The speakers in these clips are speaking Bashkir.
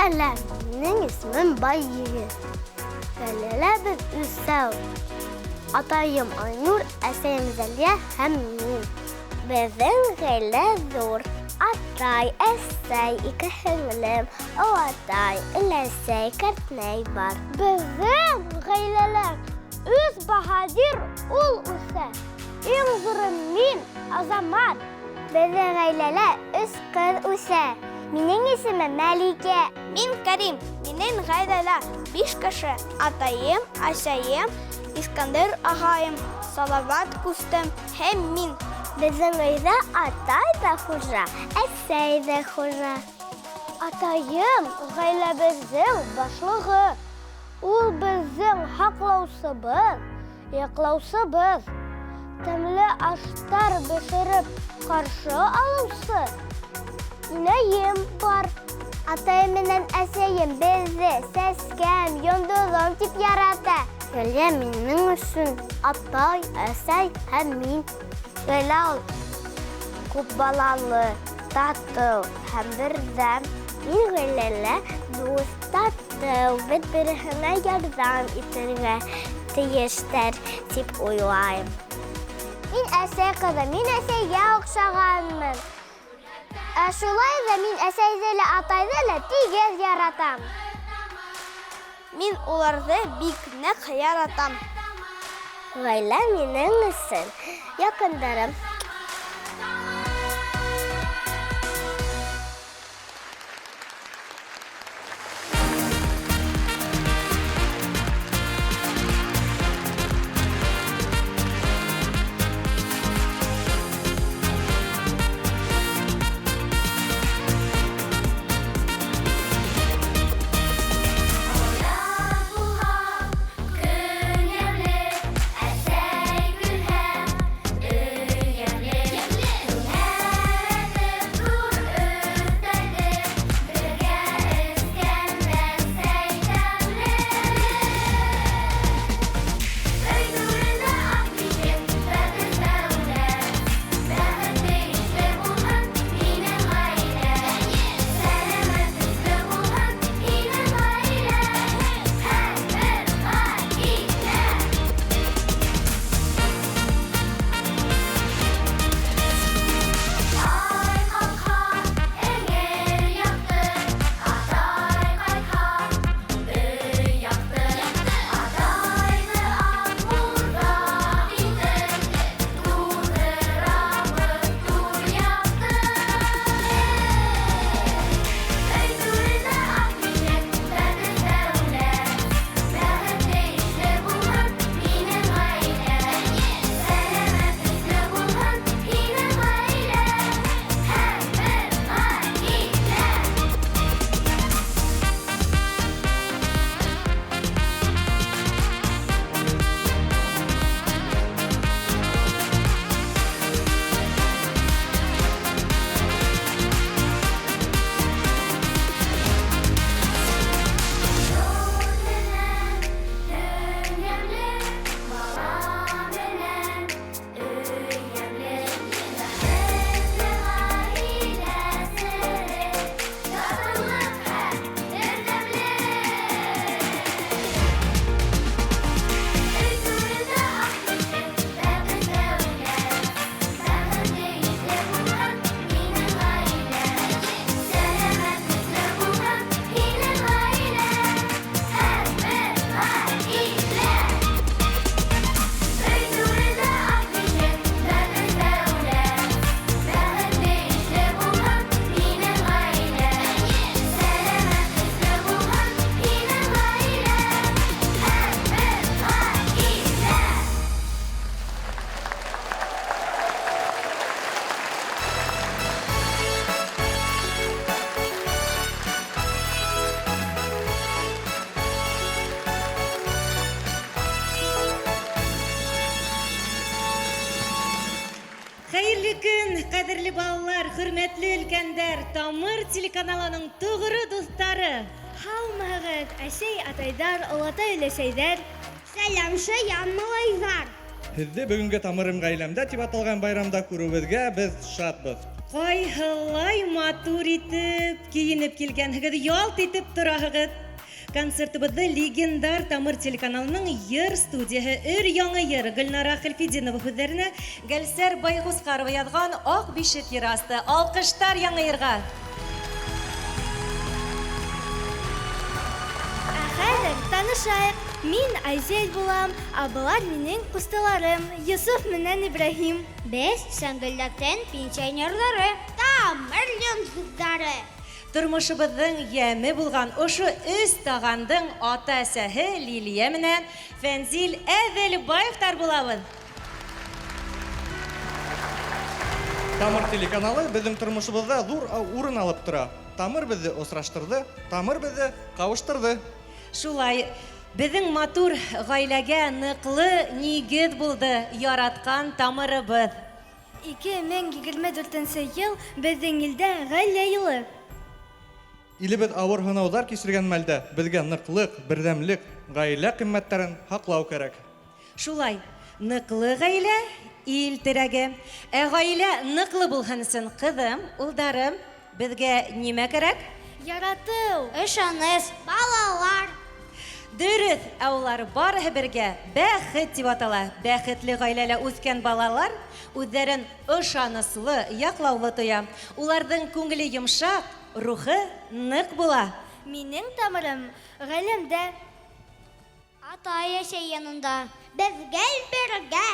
Сәләм, минең исемем Байегет. Гаиләлә без өсәү. Атайым Айнур, әсәйем Зәлия һәм мин. Беҙҙең ғаилә ҙур. Атай, әсәй, ике һеңлем, олатай, өләсәй, кәртнәй бар. Беҙҙең ғаиләлә өс баһадир ул үҫә. Иң ҙуры мин, Азамат. Беҙҙең ғаиләлә өс ҡыҙ үҫә. Минең исемем Мәликә. Мин Кәрим. Минең ғаиләлә биш кеше. Атайым, әсәйем, Искәндәр ағайым, Салават ҡустым һәм мин. Беҙҙең өйҙә атай ҙа хужа, әсәй ҙә хужа. Атайым ғаиләбеҙҙең башлығы. Ул беҙҙең һаҡлаусыбыҙ, яҡлаусыбыҙ. Тәмле аштар бешереп ҡаршы алыусы инәйем бар. Атайым менән әсәйем беҙҙе сәскәм, йондоҙом тип ярата. Ғаилә минең өсөн атай, әсәй һәм мин. Ғаилә ул күп балалы, татыу һәм берҙәм. Мин ғаиләлә дуҫ, татыу, бер-береһенә ярҙам итергә тейештәр тип уйлайым. Мин әсәй ҡыҙы, мин әсәйгә оҡшағанмын. Ә шулай ҙа мин әсәйҙе лә, атайҙы ла тигеҙ яратам. Мин уларҙы бик ныҡ яратам. Ғаилә минең өсөн яҡындарым. Хәйерле көн, ҡәҙерле балалар, хөрмәтле өлкәндәр, Тамыр телеканалының тоғро дуҫтары. Һаумыһығыҙ, әсәй, атайҙар, олатай, өләсәйҙәр. Сәләм, шаян малайҙар. Һеҙҙе бөгөнгө Тамырым ғаиләмдә тип аталған байрамда күреүебеҙгә беҙ шатбыҙ. Ҡайһылай матур итеп кейенеп килгәнһегеҙ, ялт итеп тораһығыҙ. Концертыбыҙҙы легендар Тамыр телеканалының йыр студияһы өр-яңы йыр Гөлнара Хәлфетдинова һүҙҙәренә Гәлсәр Байғусҡарова яҙған Аҡ бишек йыры асты. Алҡыштар яңы йырға! Ә хәҙер танышайыҡ. Мин Айзель булам, ә былар минең ҡустыларым Йософ менән Ибраһим. Беҙ Шәңгөлдәктең пенсионерҙары, Тамыр йондоҙҙары. Тормошобоҙҙоң йәме булған ошо өс тағандың ата-әсәһе Лилиә менән Фәнзил Әҙелбаевтар булабыҙ. Тамыр телеканалы беҙҙең тормошобоҙҙа ҙур урын алып тора. Тамыр беҙҙе осраштырҙы, Тамыр беҙҙе ҡауыштырҙы. Шулай, беҙҙең матур ғаиләгә ныҡлы нигеҙ булды яратҡан Тамырыбыҙ. 2024 йыл беҙҙең илдә ғаилә йылы. Илебеҙ ауыр һынауҙар кисергән мәлдә беҙгә ныҡлыҡ, берҙәмлек, ғаилә ҡиммәттәрен һаҡлау кәрәк. Шулай, ныҡлы ғаилә ил терәге. Ә ғаилә ныҡлы булһын өсөн, ҡыҙым, улдарым, беҙгә нимә кәрәк? Яратыу, ышаныс, балалар. Дөрөҫ, ә улар барыһы бергә бәхет тип атала. Бәхетле ғаиләлә үҫкән балалар үҙҙәрен ышаныслы, яҡлаулы тоя. Уларҙың күңеле йомшаҡ, рухы ныҡ була. Минең тамырым ғаиләмдә. Атай әсәй янында. Беҙ гел бергә.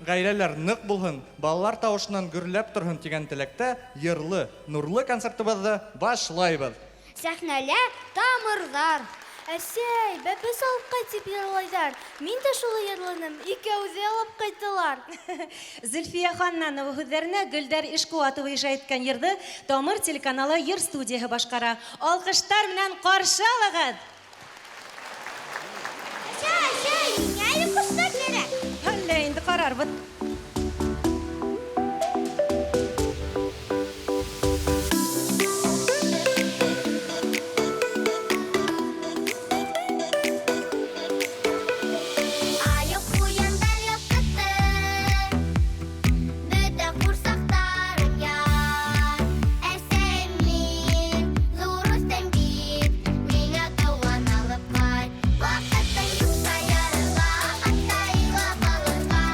Ғаиләләр ныҡ булһын, балалар тауышынан гөрләп торһон тигән теләктә йырлы, нурлы концертыбыҙҙы башлайбыҙ. Сәхнәлә тамырҙар. Әсәй, бәпес алып ҡайт тип йырлайҙар. Мин дә шулай йырланым, икәүҙе алып ҡайттылар. Зөлфиә Ханнанова һүҙҙәренә Гөлдәр Ишҡыуатова ижад иткән йырҙы Тамыр телеканалы йыр студияһы башҡара. Алҡыштар менән ҡаршы алығыҙ! Әсәй, әсәй, миңә әле ҡустар кәрәк. Әллә инде ҡарарбыҙ. Айыҡ ҡуяндар ялҡытты, бөтә ҡурсаҡтарын яр. Әсәй, мин ҙур үҫтем бит, миңә тыуған алып ҡайт. Ваҡытың юҡ шаярырға, хатта илап алырға.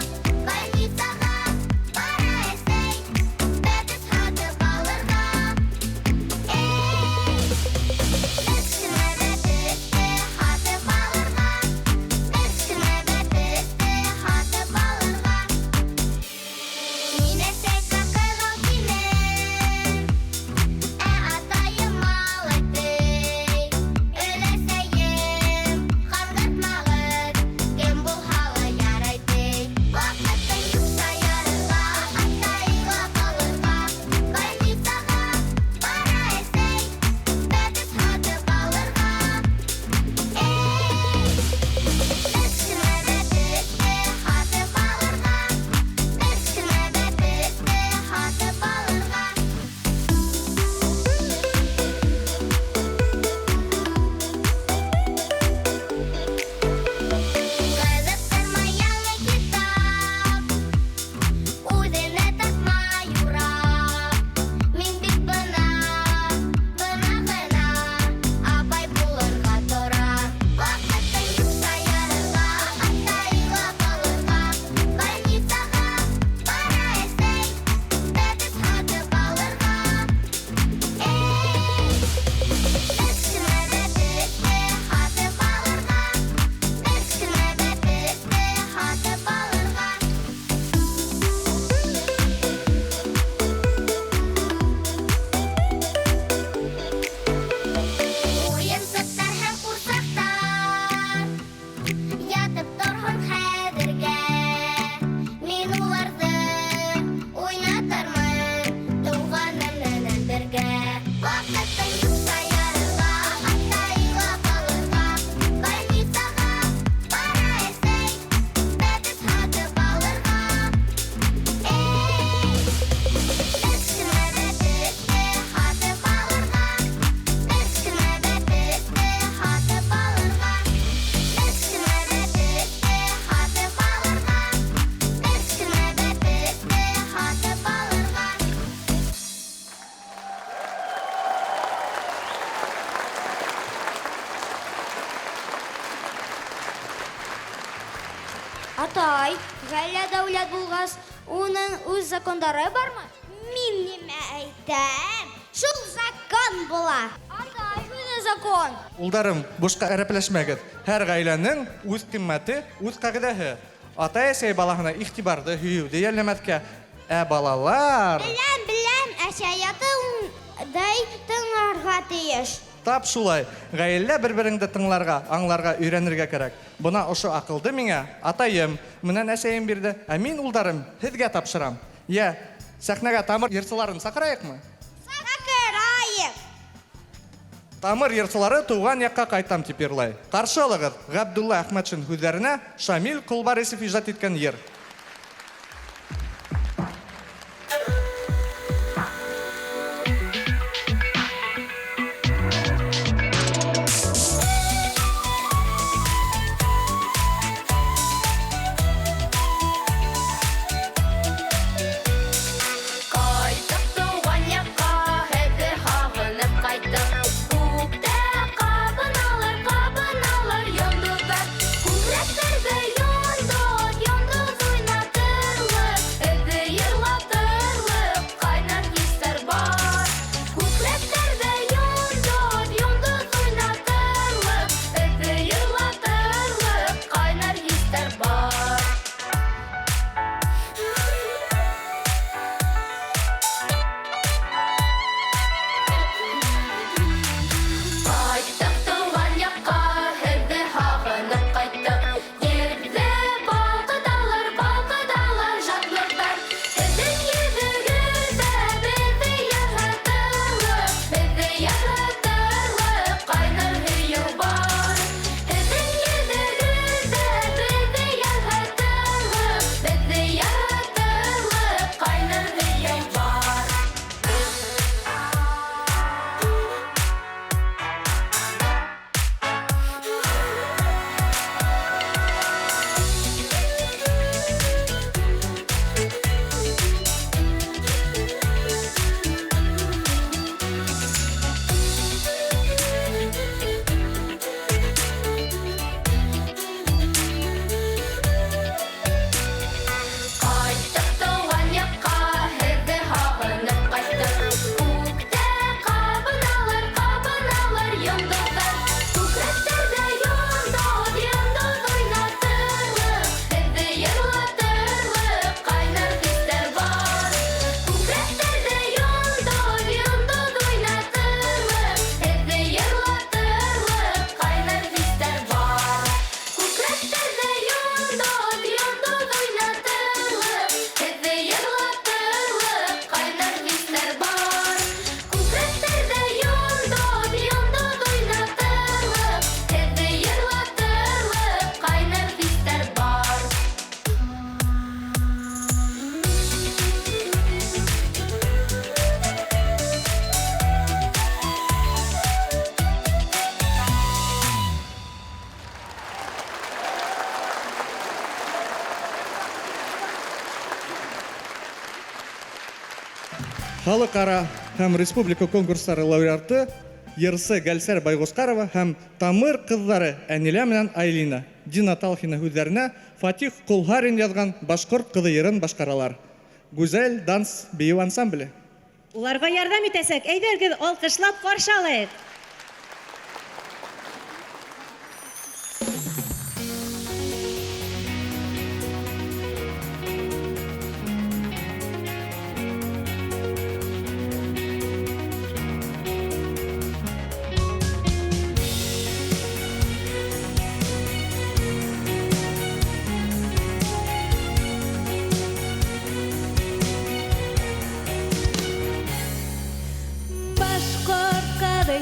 Атай, ғаилә дәүләт булғас, уның үҙ закондары бармы? Мин нимә әйтәм? Шул закон була. Атай, һүҙе закон. Улдарым, бушҡа әрәпләшмәгеҙ. Һәр ғаиләнең үҙ ҡиммәте, үҙ ҡағиҙәһе. Атай-әсәй балаһына иғтибарҙы, һөйөүҙе йәлләмәҫкә. Ә балалар... Беләм, беләм, әсәй атайҙы тыңларға тейеш. Тап шулай. Ғаиләлә бер-береңде тыңларға, аңларға, өйрәнергә кәрәк. Бына ошо аҡылды миңә атайым менән әсәйем бирҙе, ә мин улдарым һеҙгә тапшырам. Йә, сәхнәгә тамыр йырсыларын саҡырайыҡмы? Саҡырайыҡ. Тамыр йырсылары тыуған яҡҡа ҡайтам тип йырлай. Ҡаршы алығыҙ Ғабдулла Әхмәтшин һүҙҙәренә Шамил Ҡолбарисов ижад иткән йыр. Ҡайттыҡ тыуған яҡҡа, һеҙҙе һағынып ҡайттыҡ. Күктә ҡабыналар, ҡабыналар йондоҙҙар. Күкрәктәрҙә йондоҙ, йондоҙ уйнатырлыҡ, һеҙҙе йырлатырлыҡ ҡайнар хистәр бар. Күкрәктәрҙә йондоҙ, йондоҙ уйнатырлыҡ, һеҙҙе йырлатырлыҡ ҡайнар хистәр бар. Ҡайттыҡ тыуған яҡҡа, һеҙҙе һағынып ҡайттыҡ. Ерҙе балҡыталар, балҡыталар шатлыҡтар. Һеҙҙең йөҙөгөҙҙә беҙҙе яратырлыҡ, беҙҙе яратырлыҡ ҡайнар һөйөү бар. Һеҙҙең йөҙөгөҙҙә беҙҙе яратырлыҡ, беҙҙе яратырлыҡ ҡайнар һөйөү бар. Ҡайттыҡ тыуған яҡҡа, һеҙҙе һағынып ҡайттыҡ. Күктә ҡабыналар, ҡабыналар йондоҙҙар. Күкрәктәрҙә йондоҙ, йондоҙ уйнатырлыҡ, һеҙҙе йырлатырлыҡ ҡайнар хистәр бар. Күкрәктәрҙә йондоҙ, йондоҙ уйнатырлыҡ, һеҙҙе йырлатырлыҡ ҡайнар хистәр бар. Күкрәктәрҙә йондоҙ, йондоҙ уйнатырлыҡ, һеҙҙе йырлатырлыҡ ҡайнар хистәр бар. Күкрәктәрҙә йондоҙ, йондоҙ уйнатырлыҡ, һеҙҙе йырлатырлыҡ ҡайнар хистәр бар. Халыҡ-ара һәм республика конкурстары лауреаты йырсы Гәлсәр Байғусҡарова һәм тамыр ҡыҙҙары Әнилә менән Айлина Дина Талхина һүҙҙәренә Фатих Ҡолһарин яҙған Башҡорт ҡыҙы йырын башҡаралар. Гүзәл данс бейеү ансамбле. Уларға ярҙам итәсәк. Әйҙәгеҙ, алҡышлап ҡаршы алайыҡ. Башҡорт ҡыҙы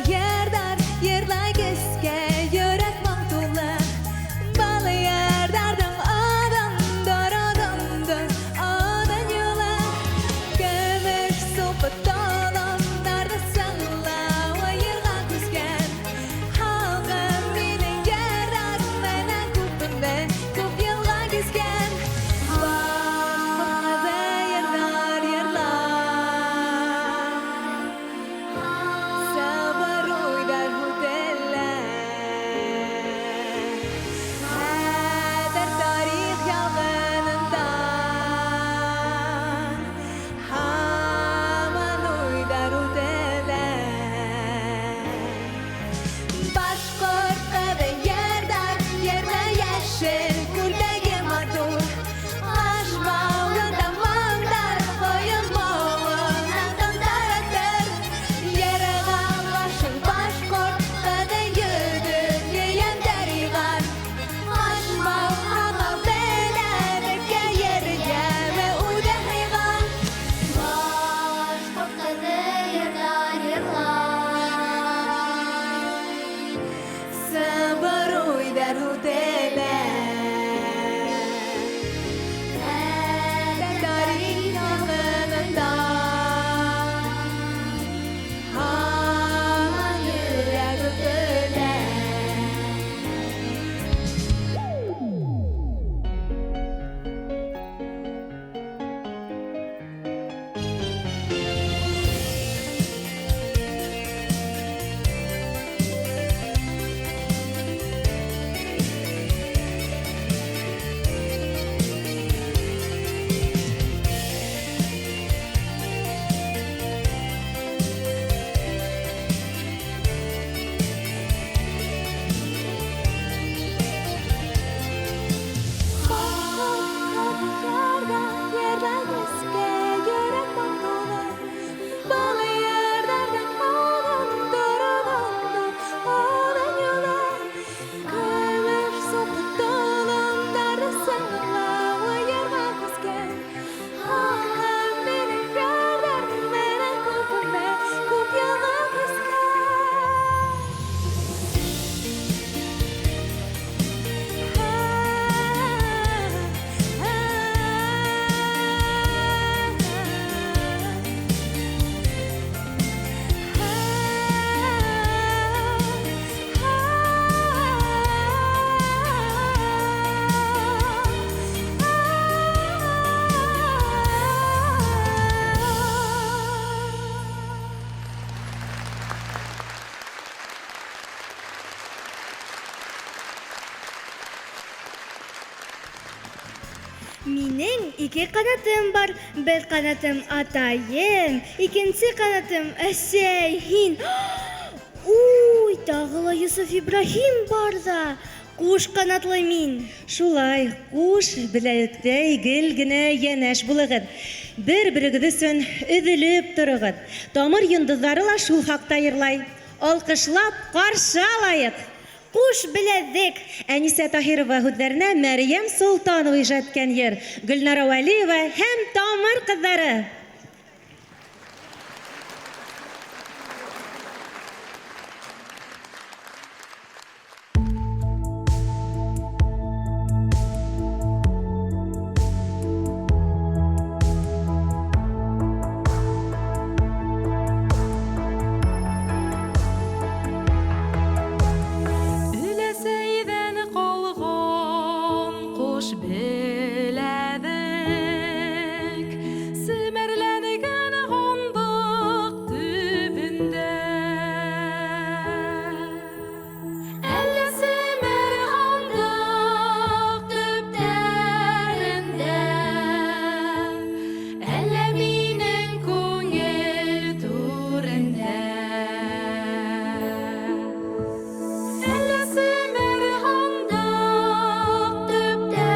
Минең ике ҡанатым бар. Бер ҡанатым атайым, икенсе ҡанатым әсәй, һин. Уй, тағы ла Йософ Ибраһим бар ҙа. Ҡуш ҡанатлы мин. Шулай, ҡуш беләктәй гел генә йәнәш булығыҙ. Бер-берегеҙ өсөн өҙөлөп тороғоҙ. Тамыр йондоҙҙары ла шул хаҡта йырлай. Алҡышлап ҡаршы алайыҡ. Ҡуш беләҙек. Әнисә Таһирова һүҙҙәренә Мәрйәм Солтанова ижад иткән йыр. Гөлнара Вәлиева һәм Тамыр ҡыҙҙары. Өләсәйҙән ҡалған ҡуш беләҙек, Семәрләнгән һандыҡ төбөндә. Әллә семәр һандыҡ төптәрендә, Әллә минең күңел түрендә. Әллә семәр һандыҡ төптәрендә,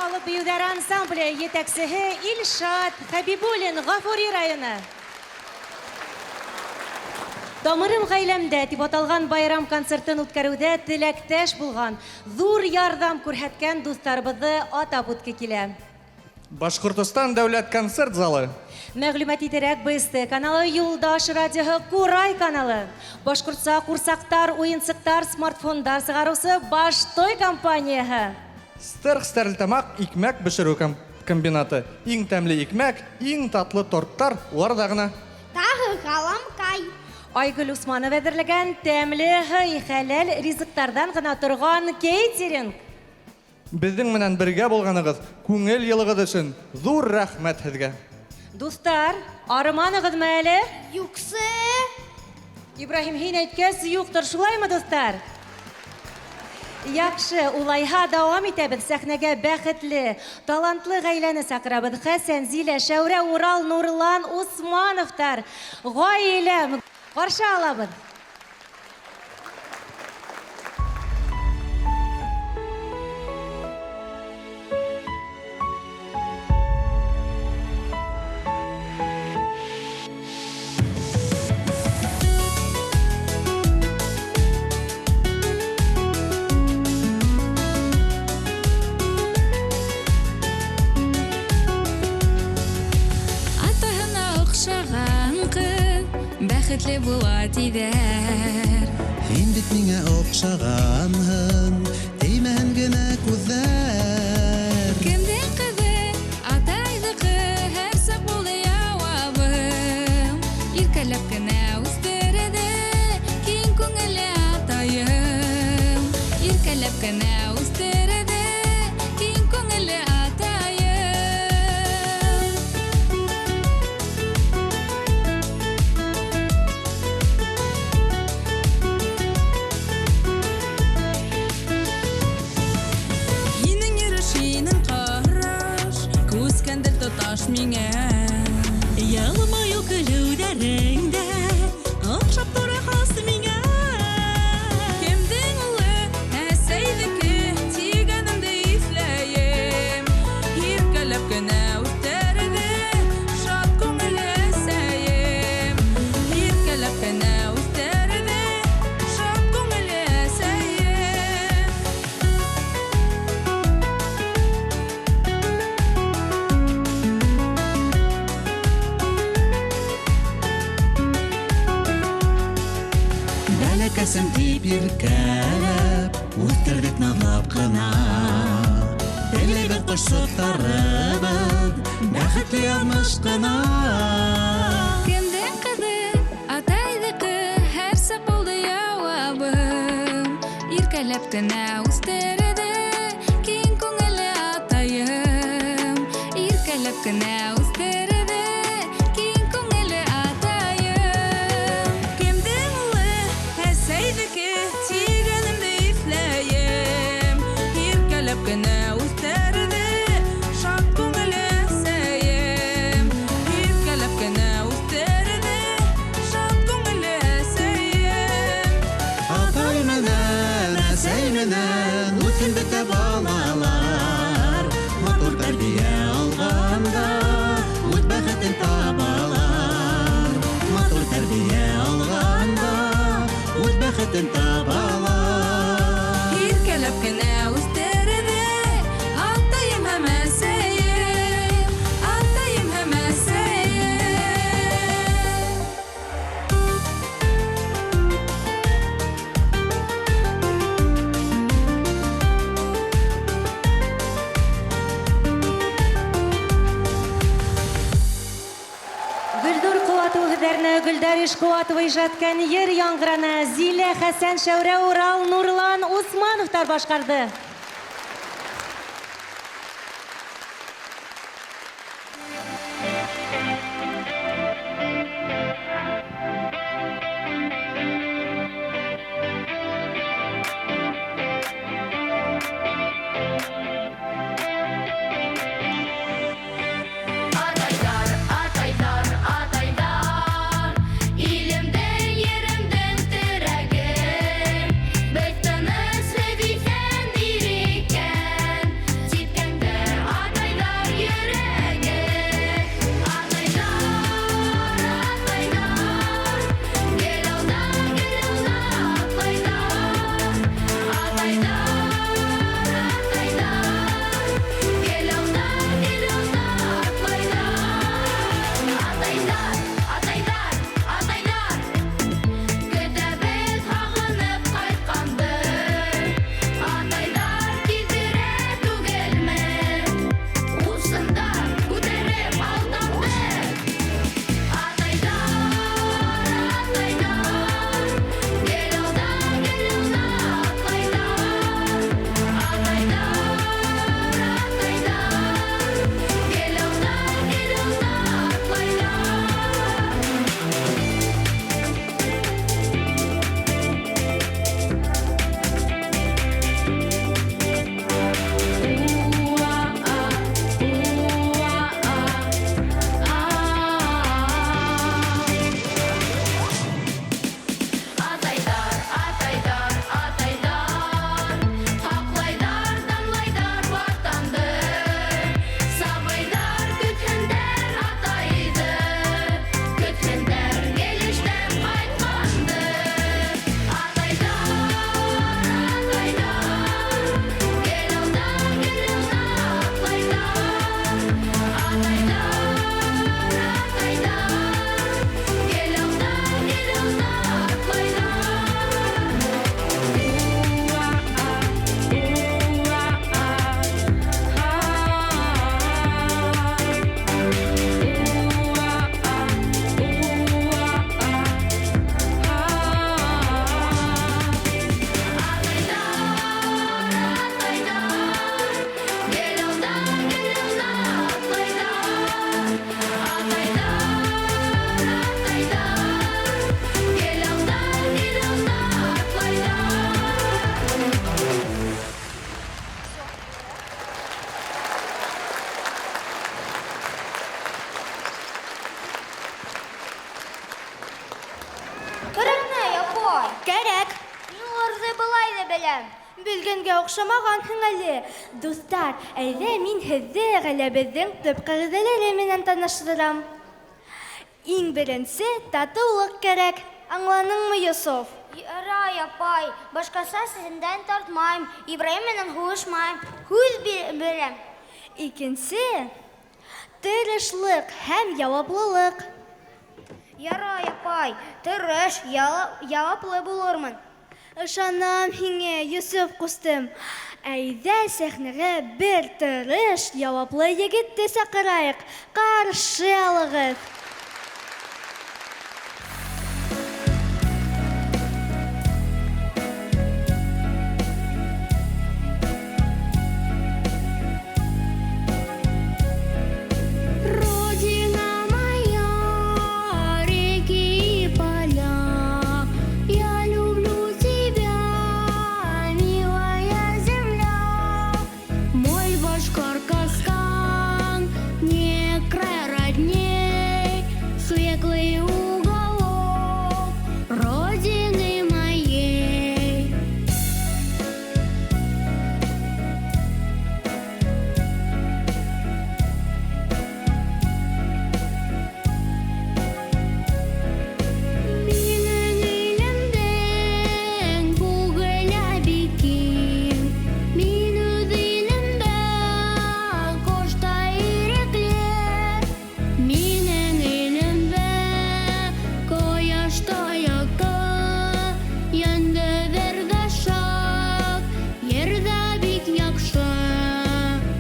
Халыҡ бейеүҙәре ансамбле етәксеһе Илшат Хәбибуллин, Ғафури районы. Тамырым ғаиләмдә тип аталған байрам концертын үткәреүҙә теләктәш булған, ҙур ярҙам күрһәткән дуҫтарыбыҙҙы атап үтке килә. Башҡортостан дәүләт концерт залы. Мәғлүмәт итерәк БСТ каналы, Юлдаш радиоһы, Курай каналы. Башҡортса ҡурсаҡтар, уйынсыҡтар, смартфондар сығарыусы Баштой компанияһы. Стерх Стәрлетамаҡ икмәк бешереү комбинаты. Иң тәмле икмәк, иң татлы торттар уларҙа ғына. Тағы ҡаламҡай. Айгөл Усманова әҙерләгән тәмле һый, хәләл ризыҡтарҙан ғына торған кейтеринг. Беҙҙең менән бергә булғанығыҙ, күңел йылығыҙ өсөн ҙур рәхмәт һеҙгә. Дуҫтар, арыманығыҙмы әле? Юҡсы. Ибраһим, һин әйткәс, юҡтыр, шулаймы, дуҫтар? Яҡшы, улайһа дауам итәбеҙ. Сәхнәгә бәхетле, талантлы ғаиләне саҡырабыҙ. Хәсән, Зилә, Шәүрә, Урал, Нурлан, Усмановтар. Ғаиләм, ҡаршы алабыҙ. Бәхетле була тиҙәр. Һин бит миңә оҡшағанһың, теймәһен генә күҙҙәр. Кемдең ҡыҙы, атайҙыҡы, һәр саҡ булды яуабым. Иркәләп кенә үҫтерҙе, киң күңелле атайым. Иркәләп кенә үҫтерҙе, киң күңелле атайым. Һинең йөрөш, һинең ҡараш, күскәндер тоташ миңә. Йылмайыу көлөүҙәрең дә оҡшап тора хас миңә. Кемдең улы, әсәйҙеке, тигәнемде иҫләйем. Иркәләп кенә үҫтерҙе, шат күңелле әсәйем. Иркәләп кенә үҫтерҙе, шат күңелле әсәйем. Бәләкәсем тип иркәләп, үҫтерҙек наҙлап ҡына. Теләйбеҙ ҡошсоҡтарыбыҙ, бәхетле яҙмыш ҡына. Кемдең ҡыҙы, атайҙыҡы, һәр саҡ булды яуабым. Иркәләп кенә үҫтерҙе, киң күңелле атайым. Иркәләп кенә үҫтерҙе, киң күңелле атайым. Кемдең улы, әсәйҙеке, тигәнемде иҫләйем. Иркәләп кенә үҫтерҙе, шат күңелле әсәйем. Иркәләп кенә үҫтерҙе, шат күңелле әсәйем. Атай менән, әсәй менән үҫһен бөтә балалар. Матур тәрбиә алғанда үҙ бәхетен табалар. Матур тәрбиә алғанда үҙ бәхетен табалар. Иркәләп кенә үҫтерҙе, атайым һәм әсәйем, атайым һәм әсәйем. Гөлнур Ҡыуатова һүҙҙәренә Гөлдәр Ишҡыуатова ижад иткән йыр яңғыраны. Зилә, Хәсән, Шәүрә, Урал, Нурлан, Усмановтар башҡарҙы. Атайҙар, атайҙар, атайҙар, илемдең, еремдең терәге. Беҙ тыныс, беҙ иҫән, беләм. Белгәнгә оҡшамағанһың әле. Дуҫтар, әйҙә мин һеҙҙе ғаиләбеҙҙең төп ҡағиҙәләре менән таныштырам. Иң беренсе татыулыҡ кәрәк. Аңланыңмы, Йософ? Ярай, апай, башҡаса сәсемдән тартмайым, Ибраһим менән һуғышмайым. Һүҙ бирәм. Икенсе тырышлыҡ һәм яуаплылыҡ. Ярай, апай, тырыш, яуаплы булырмын. Ышанам һиңә, Йософ ҡустым. Әйҙә сәхнәгә бер тырыш, яуаплы егетте саҡырайыҡ. Ҡаршы алығыҙ. Родина моя, реки и поля, я люблю тебя, милая земля. Мой Башкортостан, не край родней, светлый уголок родины моей. Минең илемдең күңеле бик киң, мин үҙ илемдә ҡоштай ирекле. Минең илемдә ҡояштай яҡты, йөндәҙәр ҙә шат, ерҙә бик яҡшы.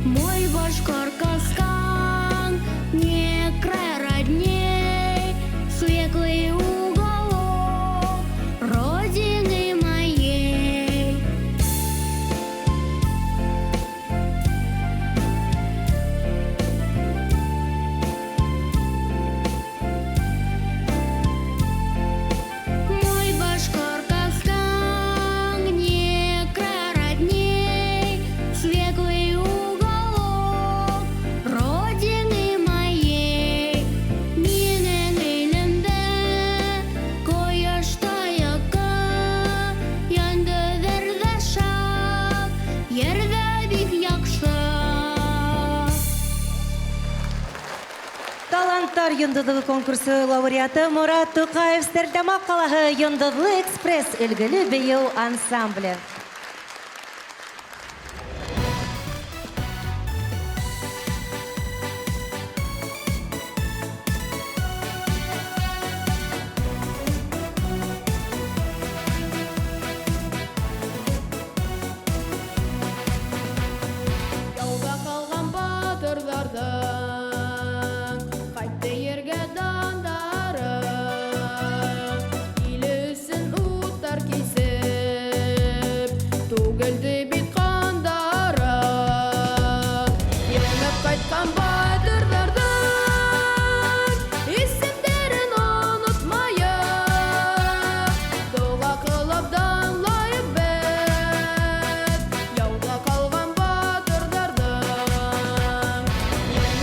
Мой Башкортостан, не край родней, светлый уголок родины моей. Мой Башкортостан, не край родней, светлый уголок родины моей. Минең илемдә ҡояштай яҡты, йөндәҙәр ҙә шат, ерҙә бик яҡшы. Таланттар йондоҙлоғо конкурсы лауреаты Морат Туҡаев, Стәрлетамаҡ ҡалаһы Йондоҙло экспресс өлгөлө бейеү ансамбле. Яуҙа ҡалған батырҙарҙың ҡайтты ергә дандары. Иле өсөн уттар кисеп, түгелде бит ҡандары. Еңеп ҡайтҡан батырҙарҙың исемдәрен онотмайыҡ. Доға ҡылып данлайыҡ беҙ яуҙа ҡалған батырҙарҙың. Еңеп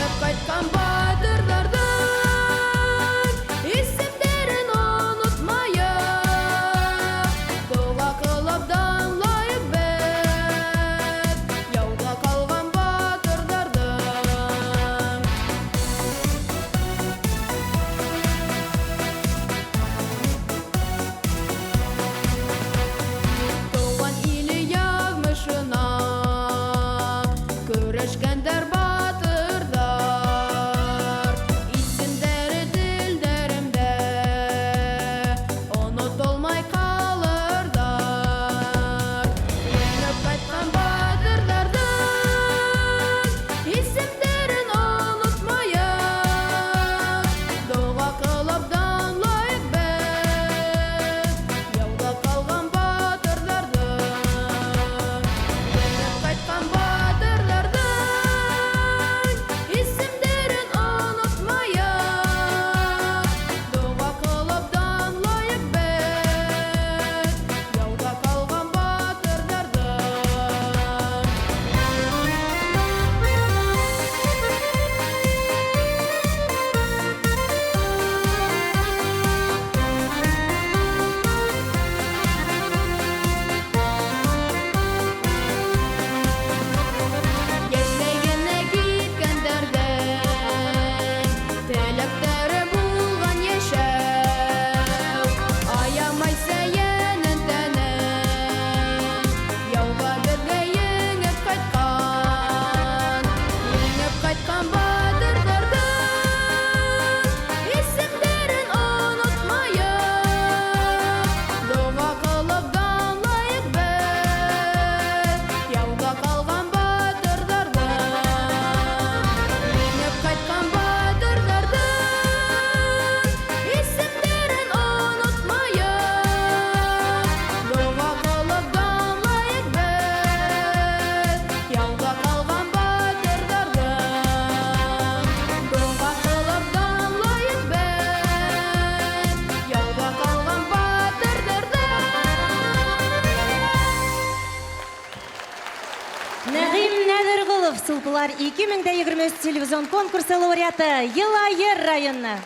Йондоҙҙар 2023 телевизион конкурсы лауреаты Йылайыр районы.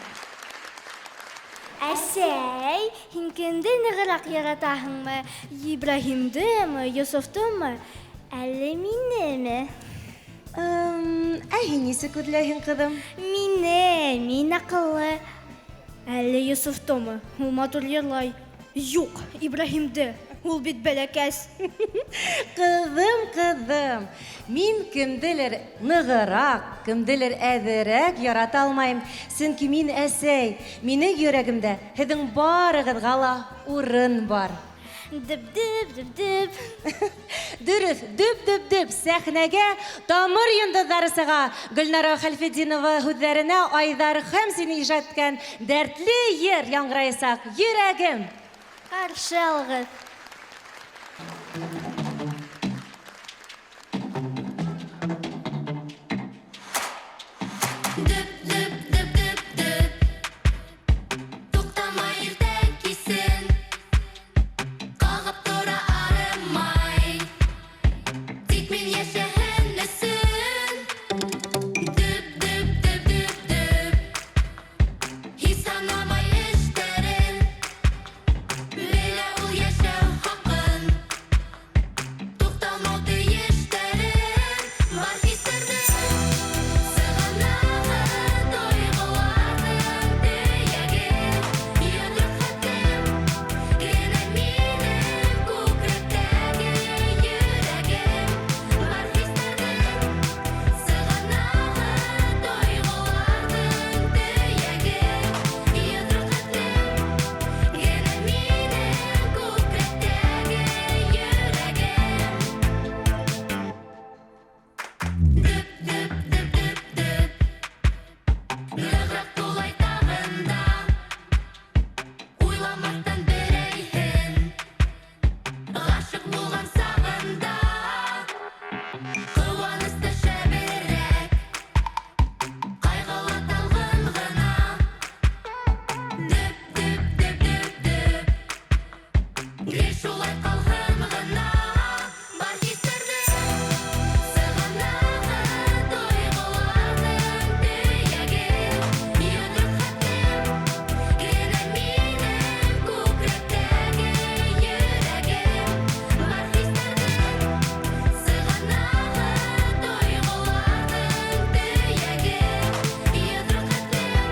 Әсәй, һин кемде нығыраҡ яратаһыңмы? Ибраһимдымы, Йософтомы, әллә минеме? Ә һин нисек күҙләйһең, ҡыҙым? Мине, мин аҡыллы. Әллә Йософтомы? Ул матур йырлай. Юҡ, Ибраһимды. Ул бит бәләкәс. Ҡыҙым, ҡыҙым, мин кемделер нығыраҡ, кемделер әҙерәк ярата алмайым. Сөнки мин әсәй, минең йөрәгемдә һеҙҙең барығыҙға ла урын бар. Дөп-дөп, дөп-дөп. Дөрөҫ, дөп-дөп-дөп сәхнәгә тамыр йондоҙҙары сыға. Гөлнара Хәлфетдинова һүҙҙәренә Айҙар Хәмзин ижад иткән дәртле йыр яңғыраясаҡ. Йөрәгем. Ҡаршы алығыҙ. Дөп, дөп, дөп, дөп, дөп. Туҡтамай иртә кисен. Ҡағып тора арымай. Тик мин йәшәһен өсөн. Дөп, дөп, дөп, дөп, дөп. Һис һанамай эштәрен. Белә ул йәшәү хаҡын. Туҡталмау тейештәрен. Бар хистәрҙең сығанағы, тойғоларҙың төйәге. Йоҙроҡ хәтлем генә минең күкрәктәге йөрәгем. Бар хистәрҙең сығанағы, тойғоларҙың төйәге. Йоҙроҡ хәтлем генә минең күкрәктәге йөрәгем. Дөп, дөп, дөп, дөп, дөп. Нығыраҡ тулай тағын да. Уйламаҫтан берәйһен. Ғашиҡ булған сағында. Ҡыуаныс та шәберәк. Ҡайғы ла талғын ғына. Дөп, дөп, дөп, дөп, дөп. Гел шулай ҡалһын ғына. Бар хистәрҙең сығанағы, тойғоларҙың төйәге. Йоҙроҡ хәтлем генә минең күкрәктәге йөрәгем. Бар хистәрҙең сығанағы, тойғоларҙың төйәге. Йоҙроҡ хәтлем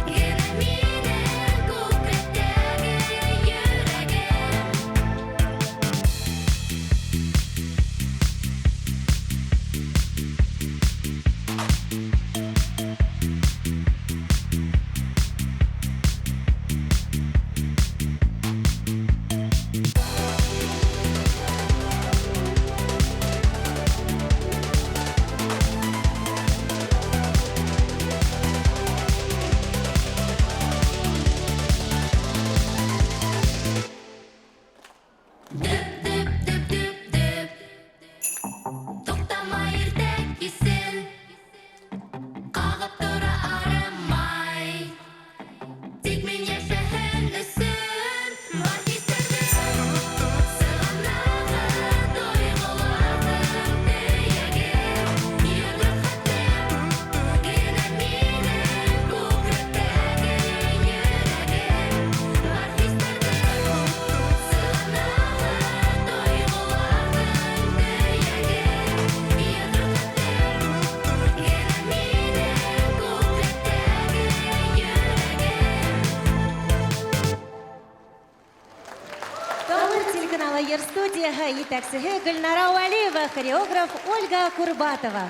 генә минең күкрәктәге йөрәгем. Дөп, дөп, дөп, дөп, дөп. Туҡтамай иртә кисен. Ҡағып тора арымай. Тик мин йәшәһен өсөн. Бар хистәрҙең сығанағы, тойғоларҙың төйәге. Йоҙроҡ хәтлем генә минең күкрәктәге йөрәгем. Бар хистәрҙең сығанағы, тойғоларҙың төйәге. Йоҙроҡ хәтлем генә минең күкрәктәге йөрәгем. Тамыр телеканалы йыр студияһы етәксеһе Гөлнара Вәлиева, хореограф Ольга Курбатова.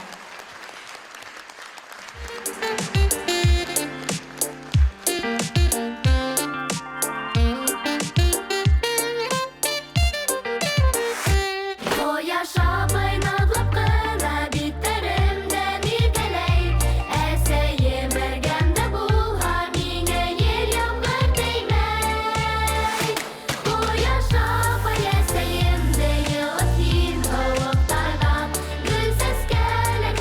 Ҡояш апай наҙлап ҡына биттәремдән иркәләй. Әсәйем эргәмдә булһа, миңә ел ямғыр теймәй. Ҡояш апай әсәйемде йылыт һин һыуыҡтарҙан. Гөл сәскәләр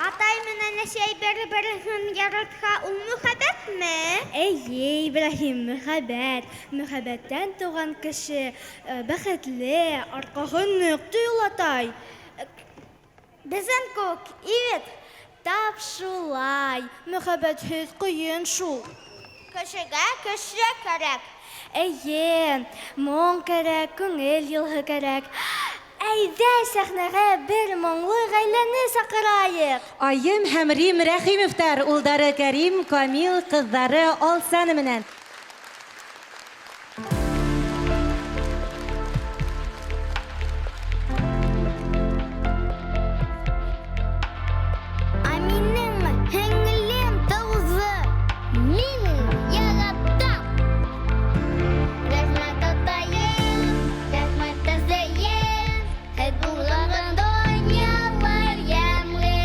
Атай менән әсәй бер-береһен яратһа, ул мөхәббәтме? Эйе, Ибраһим, мөхәббәт. Мөхәббәттән туған кеше бәхетле, арҡаһы ныҡ, ти ул атай. Беҙҙең кеүек, ивет. Тап шулай. Мөхәббәтһеҙ ҡыйын шул. Кешегә кеше кәрәк. Эйе, моң кәрәк, күңел йылыһы кәрәк. Әйҙә, сәхнәгә бер моңло ғаиләне саҡырайыҡ. Айым һәм Рим Рәхимовтар, улдары Кәрим, Камил, ҡыҙҙары Алсана менән. Ә минең һеңлем тыуҙы, мин яратам. Рәхмәт атайым, рәхмәт әсәйем, һеҙ булмаған донъялар йәмле.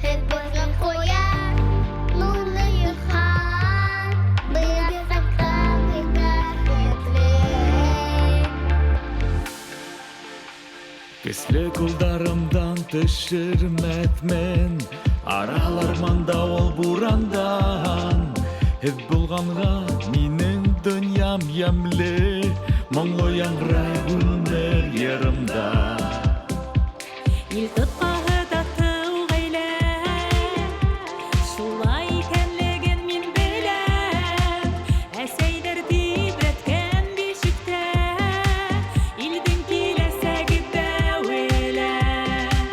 Һеҙ булған ҡояш, нурлы йыһан, беҙ бәхетле. Көслө ҡулдарымдан төшөрмәҫмен, Араларман дауыл бурандан. Һеҙ булғанға минең донъям йәмле, Моңло яңғырай ғүмер йырымда. Ил тотҡаһы татыу ғаилә, шулай икәнлеген мин беләм. Әсәйҙәр тибрәткән бишектә, илдең киләсәге бәүелә.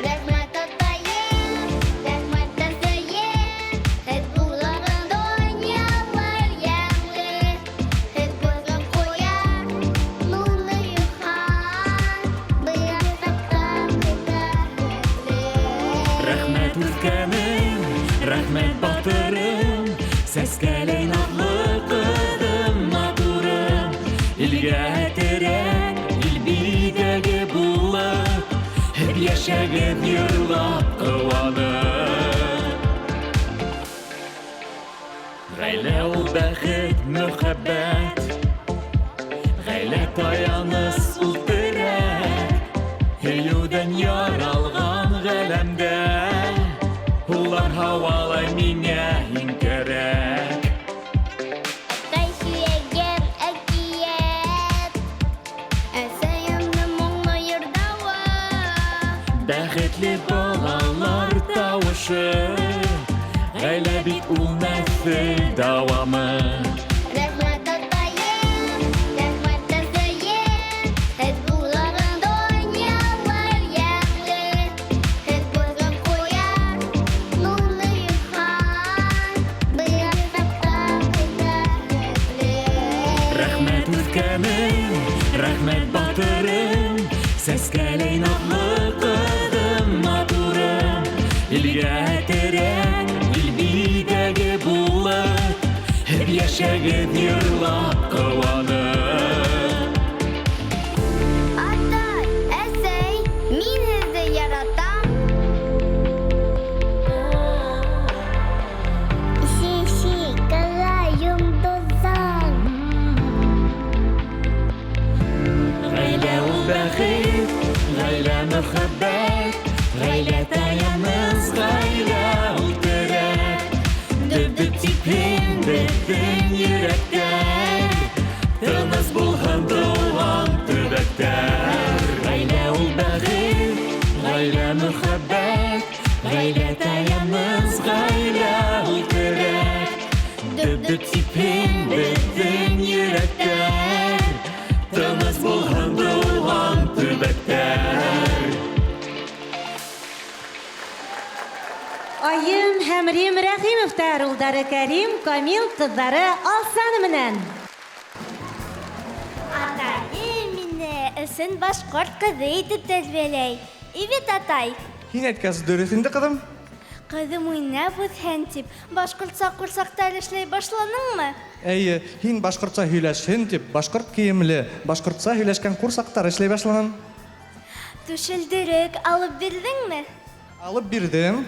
Рәхмәт атайым, рәхмәт әсәйем, һеҙ булмаған донъялар йәмле. Һеҙ булған ҡояш, нурлы йыһан, беҙ бәхетле. Рәхмәт үҫкәнем, рәхмәт батырым, Сәскәләй наҙлы ҡыҙым, матурым. Илгә терәк, ил биҙәге булып, һеҙ йәшәгеҙ йырлап ҡыуанып. Ғаилә ул бәхет, мөхәббәт, ғаилә таяныс ул терәк. Һөйөүҙән яралған ғаләмдә, улар һауалай миңә иң кәрәк. Атай һөйәгән әкиәт, әсәйемдең моңло йырҙауы. Бәхетле балалар тауышы, ғаилә бит ул нәҫел дауамы. Рәхмәт атайым, рәхмәт әсәйем, һеҙ булмаған донъялар йәмле. Һеҙ булған ҡояш, нурлы йыһан, беҙ бәхетле. Рәхмәт үҫкәнем, рәхмәт батырым, Сәскәләй наҙлы ҡыҙым, матурым. Илгә терәк, ил биҙәге булып, һеҙ йәшәгеҙ йырлап ҡыуанып. Атай, әсәй, мин һеҙҙе яратам. Шиши, ҡара йондоҙҙар. Ғаилә ул бәхет, ғаилә мөхәббәт, ғаилә таяныс, ғаилә ул терәк. Дөп-дөп типһен беҙҙең йөрәктәр, тыныс булһын тыуған төбәктәр. Ғаилә ул бәхет, ғаилә мөхәббәт, ғаилә таяныс, ғаилә ул терәк. Дөп-дөп типһен беҙҙең йөрәктәр, тыныс булһын тыуған төбәктәр. Айым һәм Рим Рәхимовтар, улдары Кәрим, Камил, ҡыҙҙары Алсана менән. Атайым мине ысын башҡорт ҡыҙы итеп тәрбиәләй. Ивет атай. Һин әйткәс дөрөҫ инде, ҡыҙым. Ҡыҙым уйнап үҫһен тип, башҡортса ҡурсаҡтар эшләй башланыңмы? Эйе, һин башҡортса һөйләшһен тип, башҡорт кейемле, башҡортса һөйләшкән ҡурсаҡтар эшләй башланым. Түшелдерек алып бирҙеңме? Алып бирҙем.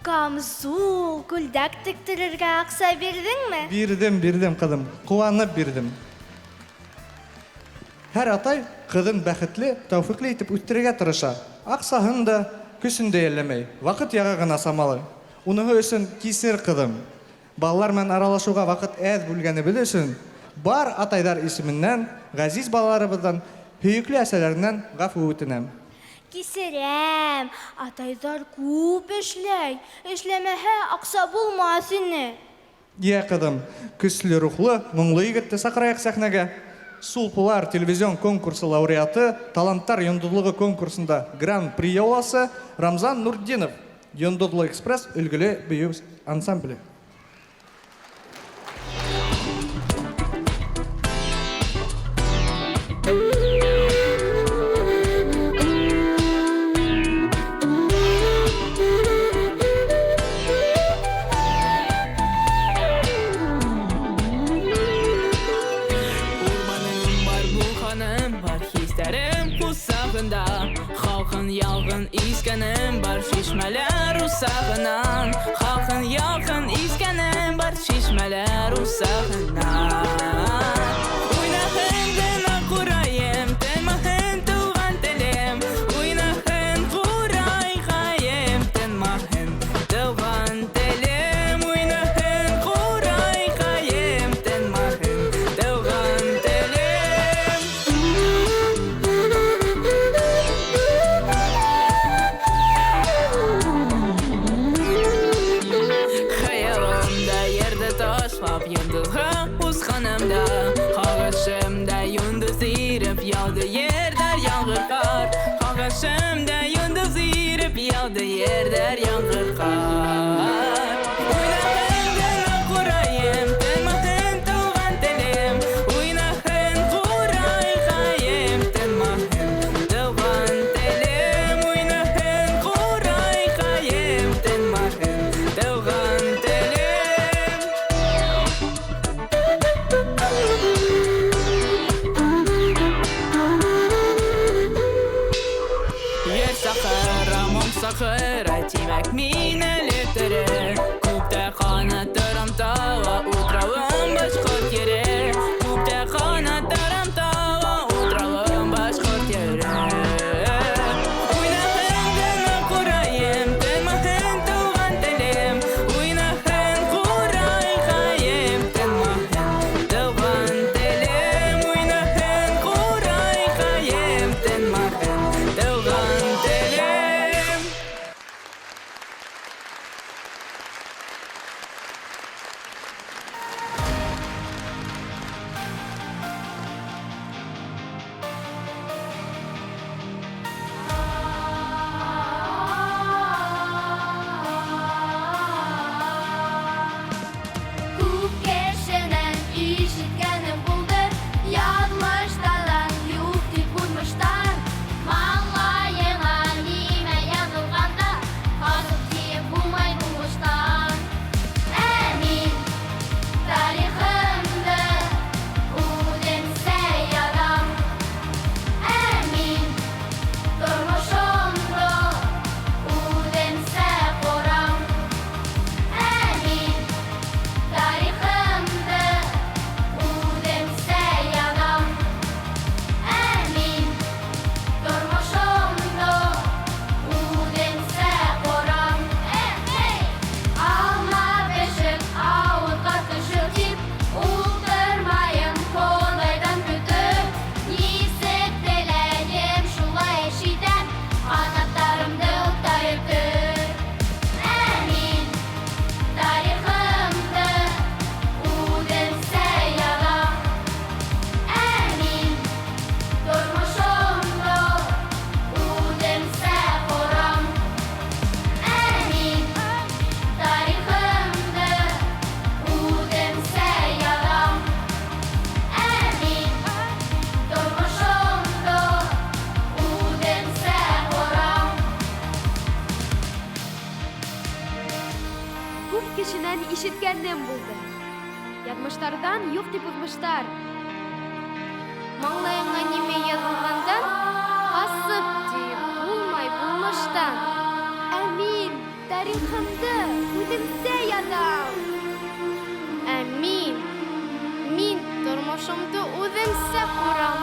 Камзул, күлдәк тектерергә аҡса бирҙеңме? Бирҙем, бирҙем, ҡыҙым. Ҡыуанып бирҙем. Һәр атай ҡыҙын бәхетле, тәүфиҡле итеп үҫтерергә тырыша. Аҡсаһын да, көсөн дә йәлләмәй. Ваҡыт яғы ғына самалы. Уныһы өсөн кисер, ҡыҙым. Балалар менән аралашыуға ваҡыт әҙ бүлгәнебеҙ өсөн бар атайҙар исеменән, ғәзиз балаларыбыҙҙан, һөйөклө әсәләренән ғәфү үтенәм. Кисерәм, атайҙар күп эшләй, эшләмәһә аҡса булмаҫ ине. Йә, ҡыҙым, көслө рухлы, моңло егетте саҡырайыҡ сәхнәгә. Сулпылар телевизион конкурсы лауреаты, Таланттар йондоҙлоғо конкурсында гран-при яуласы Рамзан Нуртдинов, Йондоҙло экспресс өлгөлө бейеү ансамбле. Урманым бар, булханым бар, хистәрем ҡосағында. Халҡын ялғын искәнем бар, шишмәләр усағынан. Халҡын ялғын искәнем бар, шишмәләр усағынан. Уйнаһын ғына ҡурайым, тынмаһын туған телем. Уйнаһын ҡурайҡайым, тынмаһын туған телем. Уйнаһын ҡурайҡайым, тынмаһын туған телем. Хыялымда ерҙе ташлап, йондоҙға усҡанымда, һағышымда йондоҙ иреп яуҙы ерҙәр ямғыр ҡар. Һағышымда йондоҙ иреп яуҙы ерҙәр ямғыр ҡар. Уйнаһын ғына ҡурайым, тынмаһын туған телем. Уйнаһын ҡурайҡайым, тынмаһын туған телем. Уйнаһын ҡурайҡайым, тынмаһын туған телем. Ер саҡыра, моң саҡыра, тимәк мин әле тере. Күктә ҡанаттарым тала, утрауым башҡорт ере. Күктә ҡанаттарым тала, утрауым башҡорт ере. Уйнаһын ғына ҡурайым, тынмаһын туған телем. Уйнаһын ҡурайҡайым, тынмаһын туған телем. Уйнаһын ҡурайҡайым, тынмаһын туған телем. Күп кешенән ишеткәнем булды, яҙмыштарҙан юҡ тип ҡуймыштар. Маңлайыңа нимә яҙылған да, ҡасып тиеп булмай булмыштан. Ә мин тарихымды үҙемсә яҙам. Ә мин тормошомдо үҙемсә ҡорам. Ә мин тарихымды үҙемсә яҙам. Ә мин тормошомдо үҙемсә ҡорам. Эй! Алма бешеп, ауыҙға төшөр тип, ултырмайым Хоҙайҙан көтөп. Нисек теләйем, шулай эш итәм, ҡанаттарымды утта йөртөп. Ә мин тарихымды үҙемсә яҙам. Ә мин тормошомдо үҙемсә ҡорам. Ә мин тарихымды үҙемсә яҙам. Ә мин тормошомдо үҙемсә ҡорам. Күп кешенән ишеткәнем булды. Яҙмыштарҙан юҡ тип уҙмыштар. Маңлайыңа нимә яҙылғандан, асып тиеп булмай булмыштан. Ә мин тарихымды үҙемсә яҙам. Ә мин тормошомдо үҙемсә ҡорам.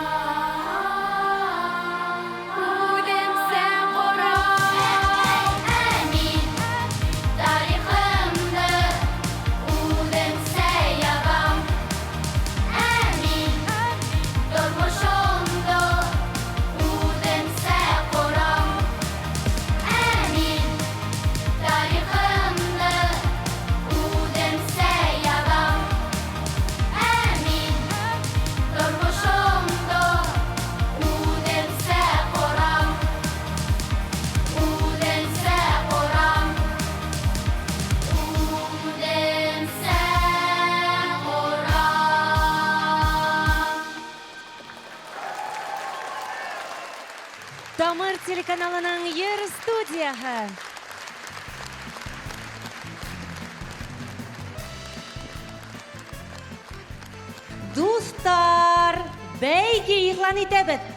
Тамыр телеканалының Йыр студияһы. Дуҫтар, бәйге игълан итәбеҙ.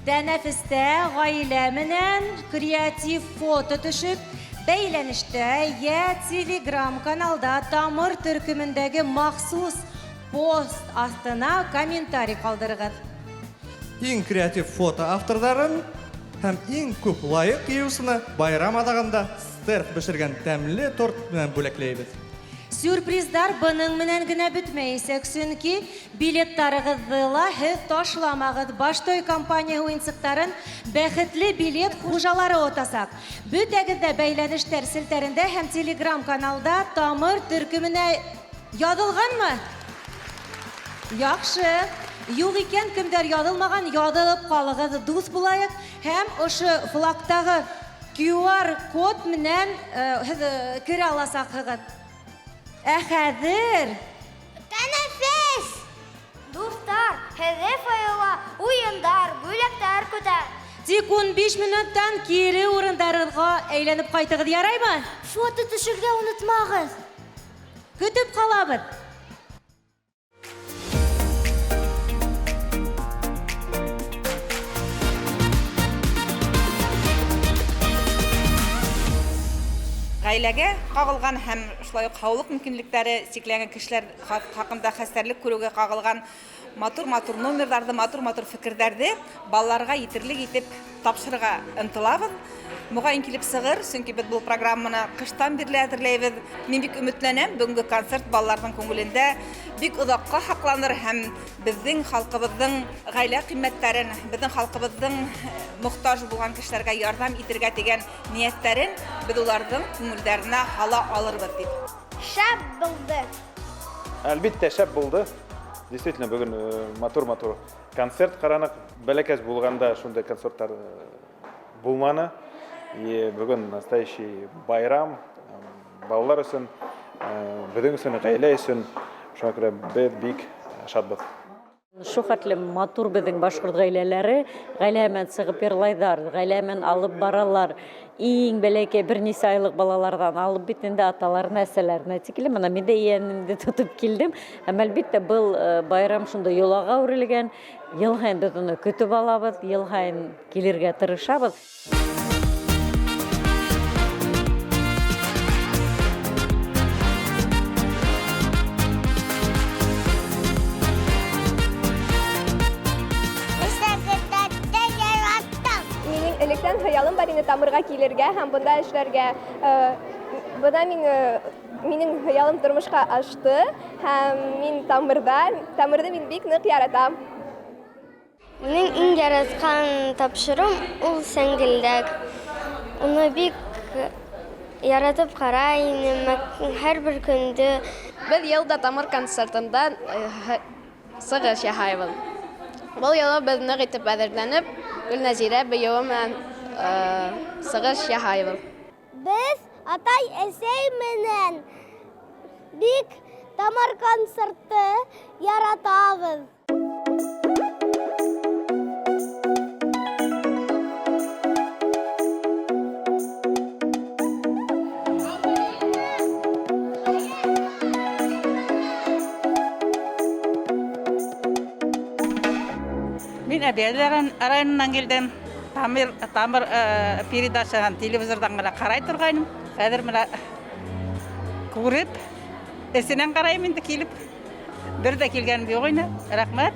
Тәнәфестә ғаилә менән креатив фото төшөп, бәйләнештә йә телеграм-каналда Тамыр төркөмөндәге махсус пост аҫтына комментарий ҡалдырығыҙ. Иң креатив фото авторҙарын һәм иң күп лайк йыйыусыны байрам аҙағында стерх бешергән тәмле торт менән бүләкләйбеҙ. Сюрприздар бының менән генә бөтмәйәсәк, сөнки билеттарығыҙҙы ла һеҙ ташламағыҙ. Баштой компанияһы уйынсыҡтарын бәхетле билет хужалары отасаҡ. Бөтәгеҙ ҙә бәйләнештәр селтәрендә һәм телеграм-каналда Тамыр төркөмөнә яҙылғанмы? Яҡшы. Юҡ икән, кемдәр яҙылмаған, яҙылып ҡалығыҙ, дуҫ булайыҡ. Һәм ошо флагтағы QR код менән һеҙ керә аласаҡһығыҙ. Ә хәҙер Тәнәфес! Дуҫтар, һеҙҙе фойела уйындар, бүләктәр көтә. Тик 15 минуттан кире урындарығыҙға әйләнеп ҡайтығыҙ, яраймы? Фото төшөргә онотмағыҙ. Көтөп ҡалабыҙ. Ғаиләгә ҡағылған һәм шулай уҡ һаулыҡ мөмкинлектәре сикләнгән кешеләр хаҡында хәстәрлек күреүгә ҡағылған матур-матур номерҙарҙы, матур-матур фекерҙәрҙе балаларға етерлек итеп тапшырырға ынтылабыҙ. Моғайын килеп сығыр, сөнки беҙ был программаны ҡыштан бирле әҙерләйбеҙ. Мин бик өмөтләнәм, бөгөнгө концерт балаларҙың күңелендә бик оҙаҡҡа һаҡланыр һәм беҙҙең халҡыбыҙҙың ғаилә ҡиммәттәрен, беҙҙең халҡыбыҙҙың мохтаж булған кешеләргә ярҙам итергә тигән ниәттәрен беҙ уларҙың күңелдәренә һала алырбыҙ тип. Шәп булды. Әлбиттә, шәп булды. Действительно, бөгөн матур-матур концерт ҡараныҡ. Бәләкәс булғанда шундай концерттар булманы. И бөгөн настоящий байрам балалар өсөн, беҙҙең өсөн, ғаилә өсөн. Шуға күрә беҙ бик шатбыҙ. Шул хәтле матур беҙҙең башҡорт ғаиләләре, ғаилә менән сығып йырлайҙар, ғаилә менән алып баралар. Иң бәләкәй бер нисә айлыҡ балаларҙан алып бит инде аталарына, әсәләренә тиклем. Бына мин дә ейәнемде тотоп килдем. Һәм әлбиттә был байрам шундай йолаға әүерелгән. Йыл һайын беҙ уны көтөп алабыҙ, йыл һайын килергә тырышабыҙ. Электән хыялым бар ине Тамырға килергә һәм бында эшләргә. Бына минең хыялым тормошҡа ашты һәм мин Тамырҙы мин бик ныҡ яратам. Минең иң яратҡан тапшырыум ул Сәңгелдәк. Уны бик яратып ҡарай инем һәр бер көндө. Беҙ йыл да Тамыр концертында сығыш яһайбыҙ. Был юлы беҙ ныҡ итеп әҙерләнеп, Гөлнәзирә бейеүе менән сығыш яһайбыҙ. Беҙ атай-әсәй менән бик Тамыр концертты яратабыҙ. Мин Әбйәлил районынан килдем. Тамыр передачаһын телевизорҙан ғына ҡарай торғайным. Хәҙер бына күреп, эсенән ҡарайым инде килеп. Бер ҙә килгәнем юҡ ине. Рәхмәт.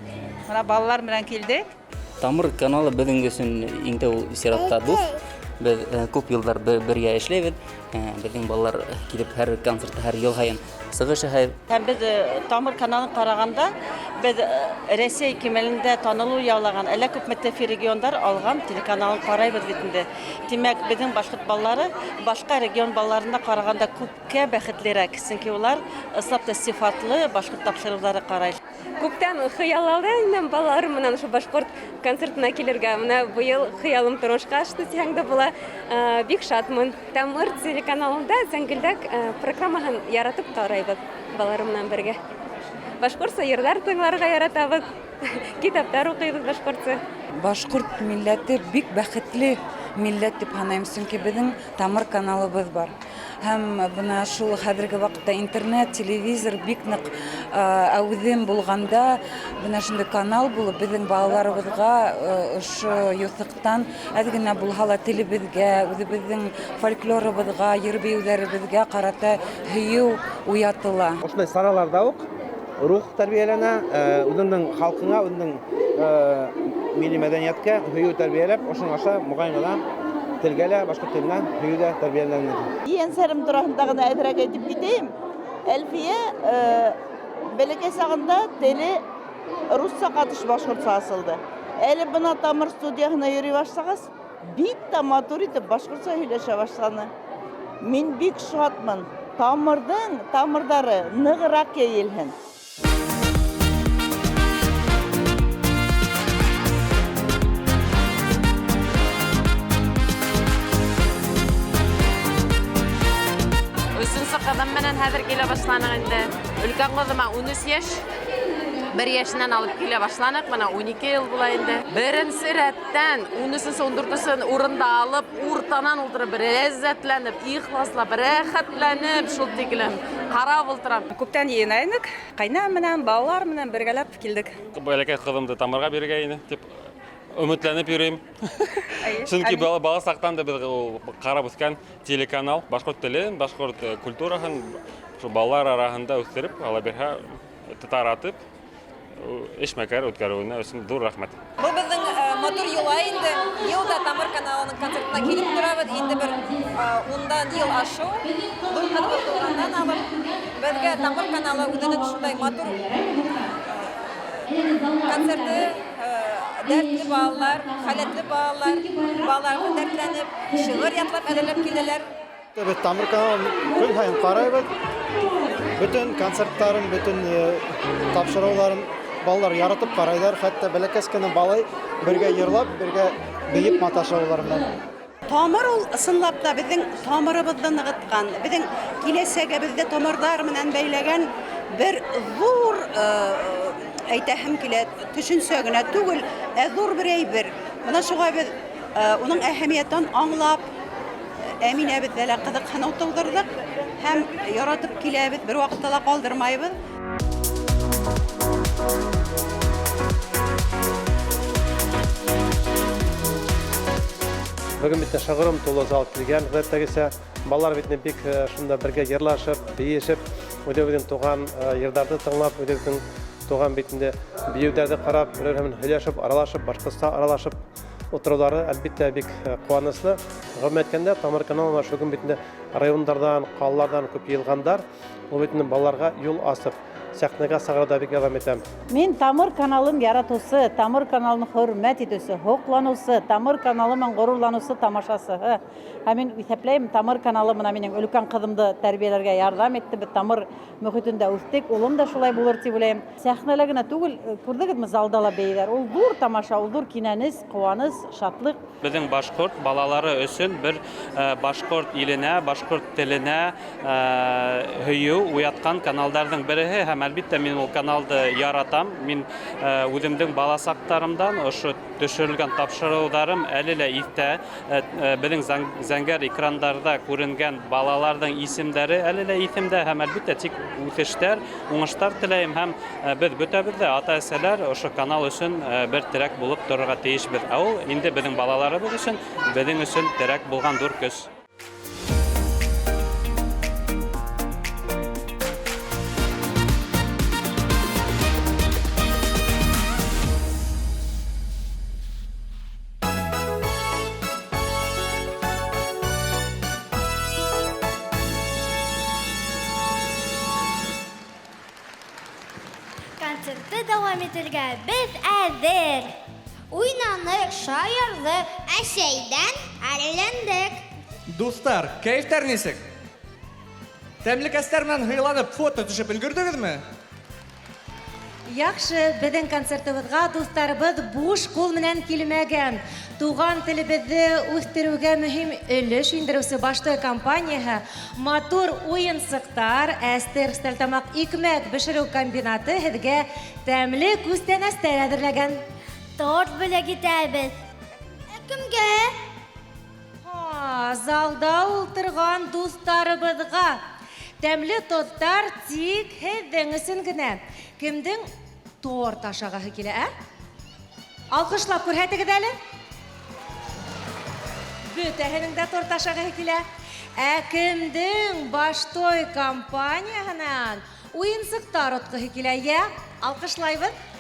Бына балалар менән килдек. Тамыр каналы беҙҙең өсөн иң тәү сиратта дуҫ. Беҙ күп йылдар бергә эшләйбеҙ. Беҙҙең балалар килеп һәр концертта һәр йыл һайын сығыш яһай. Һәм беҙ Тамыр каналын ҡарағанда беҙ Рәсәй кимәлендә танылыу яулаған, әллә күпме төрлө региондар алған телеканалын ҡарайбыҙ бит инде. Тимәк, беҙҙең башҡорт балалары башҡа регион балаларына ҡарағанда күпкә бәхетлерәк, сөнки улар ысынлап та сифатлы башҡорт тапшырыуҙары ҡарай. Күптән хыяллана инем балаларым менән ошо башҡорт концертына килергә. Бына быйыл хыялым тормошҡа ашты тиһәң дә була. Бик шатмын. Тамыр телеканалында Сәңгелдәк программаһын яратып ҡарайбыҙ балаларым менән бергә. Башҡортса йырҙар тыңларға яратабыҙ, китаптар уҡыйбыҙ башҡортса. Башҡорт милләте бик бәхетле милләт тип һанайым, сөнки беҙҙең Тамыр каналыбыҙ бар. Һәм бына шул хәҙерге ваҡытта интернет, телевизор бик ныҡ әүҙем булғанда, бына шундай канал булып, беҙҙең балаларыбыҙға ошо юҫыҡтан әҙ генә булһа ла телебеҙгә, үҙебеҙҙең фольклорыбыҙға, йыр-бейеүҙәребеҙгә ҡарата һөйөү уятыла. Ошондай сараларҙа уҡ рух тәрбиәләнә, үҙеңдең халҡыңа, үҙеңдең милли мәҙәниәткә һөйөү тәрбиәләп, ошоноң аша моғайын ғына телгә лә, башҡорт теленә һөйөү ҙә тәрбиәләнә. Ейәнсәрем тураһында ғына әҙерәк әйтеп китәйем. Әлфиә бәләкәй сағында теле русса ҡатыш башҡортса асылды. Әле бына Тамыр студияһына йөрөй башлағас, бик тә матур итеп башҡортса һөйләшә башланы. Мин бик шатмын. Тамырҙың тамырҙары нығыраҡ йәйелһен. Өсөнсө ҡыҙым менән хәҙер килә башланыҡ инде. Өлкән ҡыҙыма 13 йәш, бер йәшенән алып килә башланыҡ, бына 12 йыл була инде. Беренсе рәттән 13-нсе, 14-нсе урында алып, уртанан ултырып, ләззәтләнеп, ихласлап, рәхәтләнеп, шул тиклем ҡарап ултырам. Күптән йыйына инек, ҡайнам менән, балалар менән бергәләп килдек. Бәләкәй ҡыҙымды Тамырға бирергә ине тип өмөтләнеп йөрөйөм. Сөнки бала саҡтан да беҙ ул ҡарап үҫкән телеканал, башҡорт телен, башҡорт культураһын шул балалар араһында үҫтереп, ала бирһә, таратып, эшмәкәр үткәреүенә өсөн ҙур рәхмәт. Был беҙҙең матур йола инде. Йыл да Тамыр каналының концертына килеп торабыҙ. Инде бер 10-дан йыл ашыу. Ҙур ҡыҙыбыҙ тыуғандан алып беҙгә Тамыр каналы үҙенең шундай матур концерты, дәртле балалар, халәтле балалар, балаларҙы дәртләнеп, шиғыр ятлап әҙерләп киләләр. Беҙ Тамыр каналын көн һайын ҡарайбыҙ. Бөтөн концерттарын, бөтөн тапшырыуҙарын балалар яратып ҡарайҙар. Хатта бәләкәс кенә балай бергә йырлап, бергә бейеп маташа улар менән. Тамыр ул ысынлап та беҙҙең тамырыбыҙҙы нығытҡан, беҙҙең киләсәгебеҙҙе тамырҙар менән бәйләгән бер ҙур, әйтәһем килә, төшөнсә генә түгел, ә ҙур бер әйбер. Бына шуға беҙ уның әһәмиәтен аңлап, Әминәбеҙҙә лә ҡыҙыҡһыныу тыуҙырҙыҡ һәм яратып киләбеҙ, бер ваҡытта ла ҡалдырмайбыҙ. Бөгөн бит шағырым тулы зал килгән, ғәҙәттәгесә балалар бит бик шунда бергә йырлашып, бейешеп, үҙебеҙҙең туған йырҙарҙы тыңлап, үҙебеҙҙең туған битендә бейеүҙәрҙе ҡарап, бер-береһе менән һөйләшеп, аралашып, башҡортса аралашып ултырыуҙары әлбиттә бик ҡыуаныслы. Ғөмүмән әйткәндә, Тамыр каналына шул көн битендә райондарҙан, ҡалаларҙан күп йыйылғандар, ул бит инде балаларға юл асып, сәхнәгә сығарыуҙа бик ярҙам итә. Мин Тамыр каналын яратыусы, Тамыр каналын хөрмәт итеүсе, һоҡланыусы, Тамыр каналы менән ғорурланыусы тамашасыһы. Һәм мин иҫәпләйем, Тамыр каналы менән минең өлкән ҡыҙымды тәрбиәләргә ярҙам итте. Беҙ Тамыр мөхитендә үҫтек, улым да шулай булыр тип уйлайым. Сәхнәлә генә түгел, күрҙегеҙме, залда ла бейейҙәр. Ул ҙур тамаша, ул ҙур кинәнес, ҡыуаныс, шатлыҡ. Беҙҙең башҡорт балалары өсөн бер башҡорт иленә, башҡорт теленә һөйөү уятҡан каналдарҙың береһе. Һәм әлбиттә мин ул каналды яратам. Мин үҙемдең бала саҡтарымдан ошо төшөрөлгән тапшырыуҙарым әле лә иҫтә. Беҙҙең зәңгәр экрандарҙа күренгән балаларҙың исемдәре әле лә иҫемдә. Һәм әлбиттә тик үҫештәр, уңыштар теләйем. Һәм беҙ бөтәбеҙ ҙә ата-әсәләр ошо канал өсөн бер терәк булып торорға тейешбеҙ. Ә ул инде беҙҙең балаларыбыҙ өсөн, беҙҙең өсөн терәк булған ҙур көс. Концертты дауам итергә беҙ әҙер. Уйнаныҡ, шаярҙыҡ, әсәйҙән әрләндек. Дуҫтар, кәйефтәр нисек? Тәмлекәстәр менән һыйланып фото төшөп өлгөрҙөгөҙмө? Яҡшы, беҙҙең концертыбыҙға дуҫтарыбыҙ буш ҡул менән килмәгән. Туған телебеҙҙе үҫтереүгә мөһим өлөш индереүсе Баштой компанияһы матур уйынсыҡтар, Әстер Стәлтамаҡ икмәк бешереү комбинаты һеҙгә тәмле күстәнәстәр әҙерләгән. Торт бүләк итәбеҙ. Ә кемгә? Ха, залда ултырған дуҫтарыбыҙға. Тәмле торттар тик һеҙҙең өсөн генә. Кемдең торт ашағыһы килә, ә? Алҡышлап күрһәтегеҙ әле. Бөтәһенең дә торт ашағыһы килә. Ә кемдең Баштой компанияһынан уйынсыҡтар отҡоһо килә, йә? Алҡышлайбыҙ.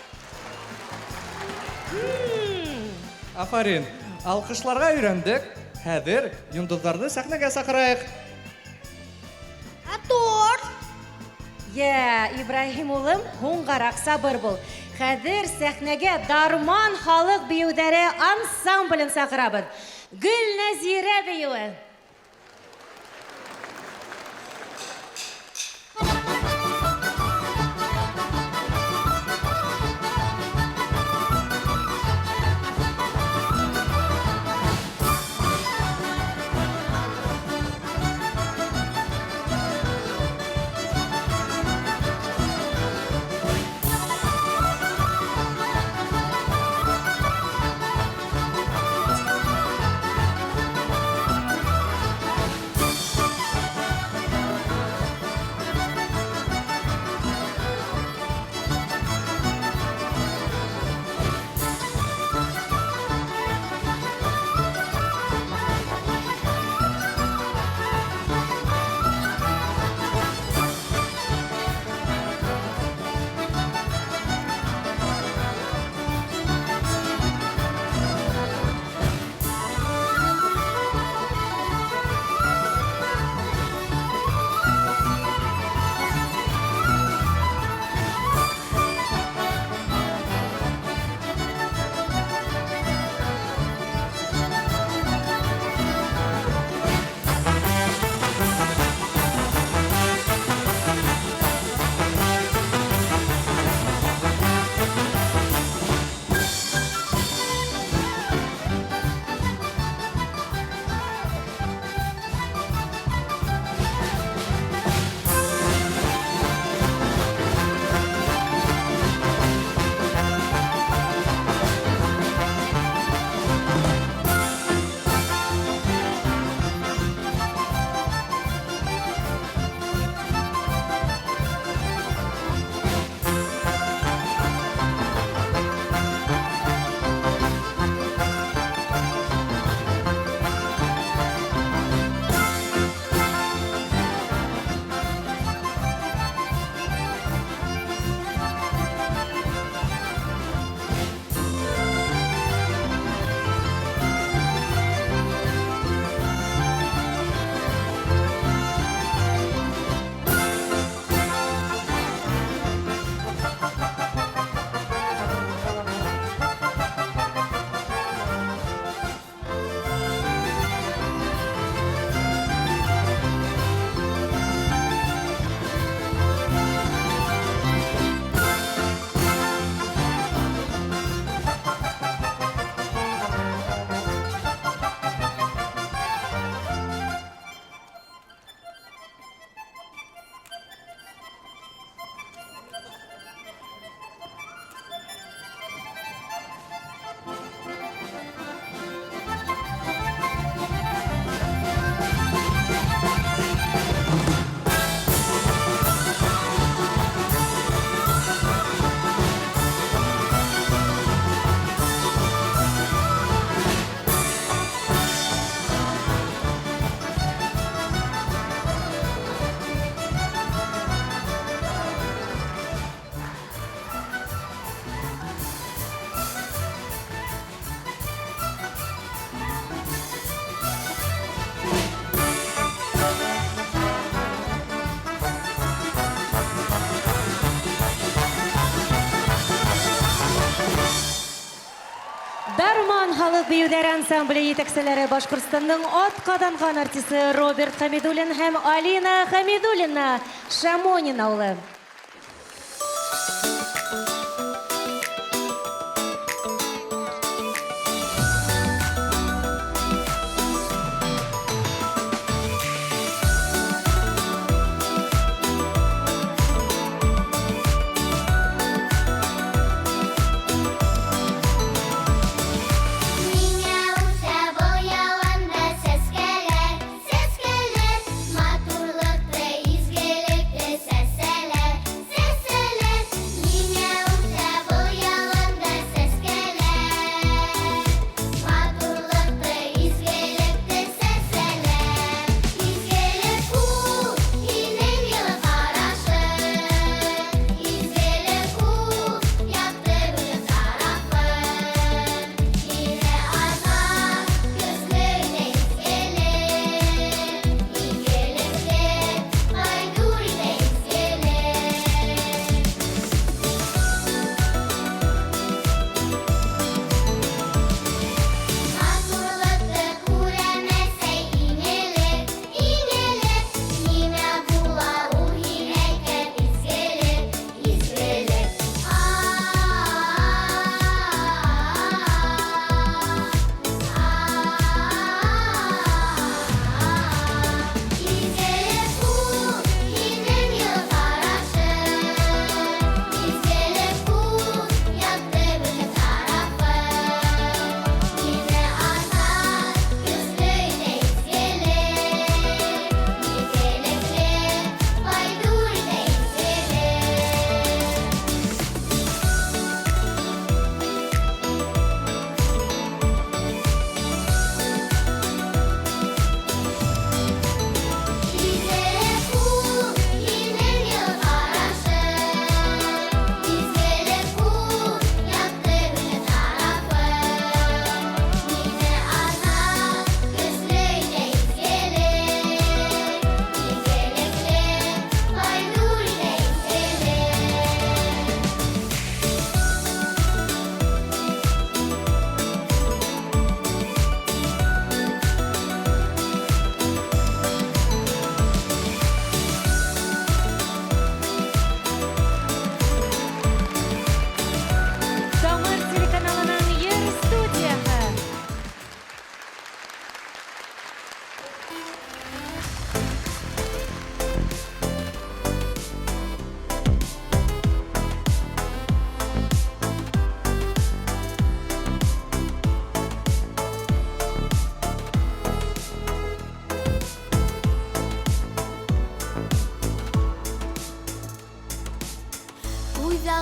Афарин. Алҡышларға өйрәндек. Хәҙер йондоҙҙарҙы сәхнәгә саҡырайыҡ. Ә торт? Йә, Ибраһим улым, һуңғараҡ сабыр бул. Хәҙер сәхнәгә Дарман халыҡ бейеүҙәре ансамблен саҡырабыҙ. Гөлнәзирә бейеүе. Дарман халыҡ бейеүҙәре ансамбле етәкселәре Башҡортостандың атҡаҙанған артисы Роберт Хәмидуллин һәм Алина Хәмидуллина Шамонина улы.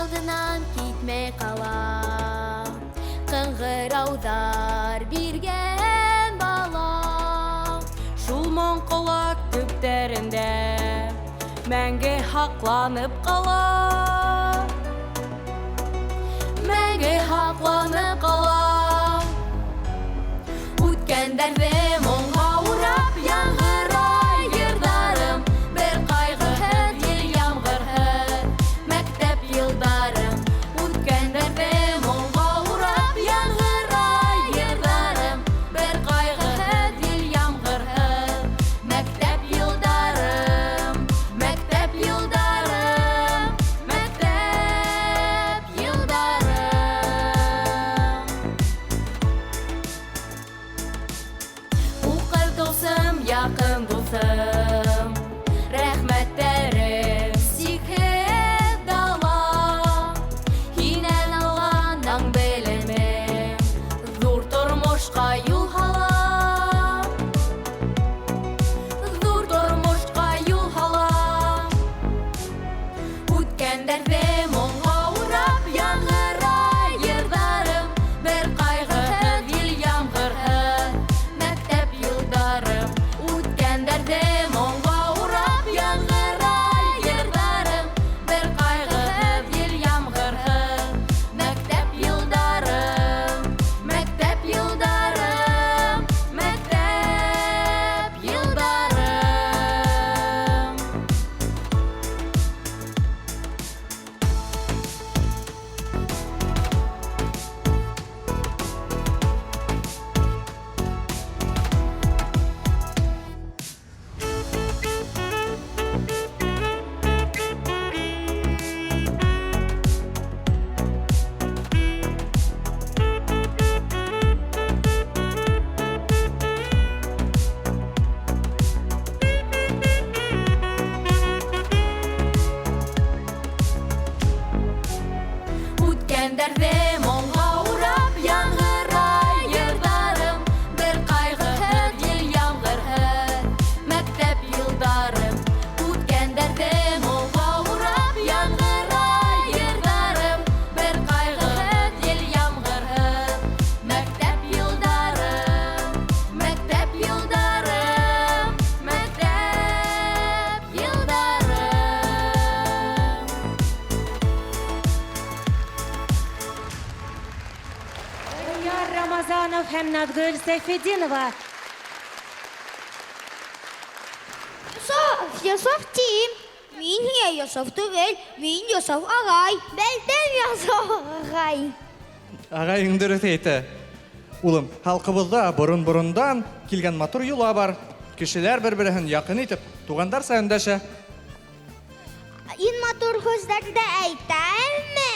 алдынан китмәй ҡала. Ҡыңғырауҙар биргән бала. Шул моң ҡолаҡ төптәрендә мәңге һаҡланып ҡала. Мәңге һаҡланып ҡала. Үткәндәрҙе моңға урап яңғырай йырҙарым. Бер ҡайғыһыҙ, ел ямғырһыҙ мәктәп йылдарым. Үткәндәрҙе моңға урап яңғырай йырҙарым. Бер ҡайғыһыҙ, ел ямғырһыҙ мәктәп йылдарым. Мәктәп йылдарым, мәктәп йылдарым. Уҡытыусым, яҡын дуҫым, рәхмәттәрем сикһеҙ дала. Һинән алған аң белемем ҙур тормошҡа юл һала. Ҙур тормошҡа юл һала. Үткәндәрҙе моңға урап яңғырай йырҙарым. Бер ҡайғыһыҙ, ел ямғырһыҙ мәктәп йылдарым. Үткәндәрҙе моңға урап яңғырай йырҙарым. Бер ҡайғыһыҙ, ел ямғырһыҙ мәктәп йылдарым. Мәктәп йылдарым, мәктәп йылдарым. Үткәндәрҙе моңға урап яңғырай йырҙарым. Бер ҡайғыһыҙ, ел ямғырһыҙ мәктәп йылдарым. Үткәндәрҙе моңға урап яңғырай йырҙарым. Бер ҡайғыһыҙ, ел ямғырһыҙ мәктәп йылдарым. Мәктәп йылдарым, мәктәп йылдарым. Яр Рамазанов һәм Наҙгөл Сәйфетдинова. Йософ, Йософ тим. Мин һиңә Йософ түгел, мин Йософ ағай. Белдем Йософ ағай. Ағайың дөрөҫ әйтә. Улым, халҡыбыҙҙа борон-борондан килгән матур йола бар. Кешеләр бер-береһен яҡын итеп, туғандарса өндәшә. Иң матур һүҙҙәрҙе әйтәме?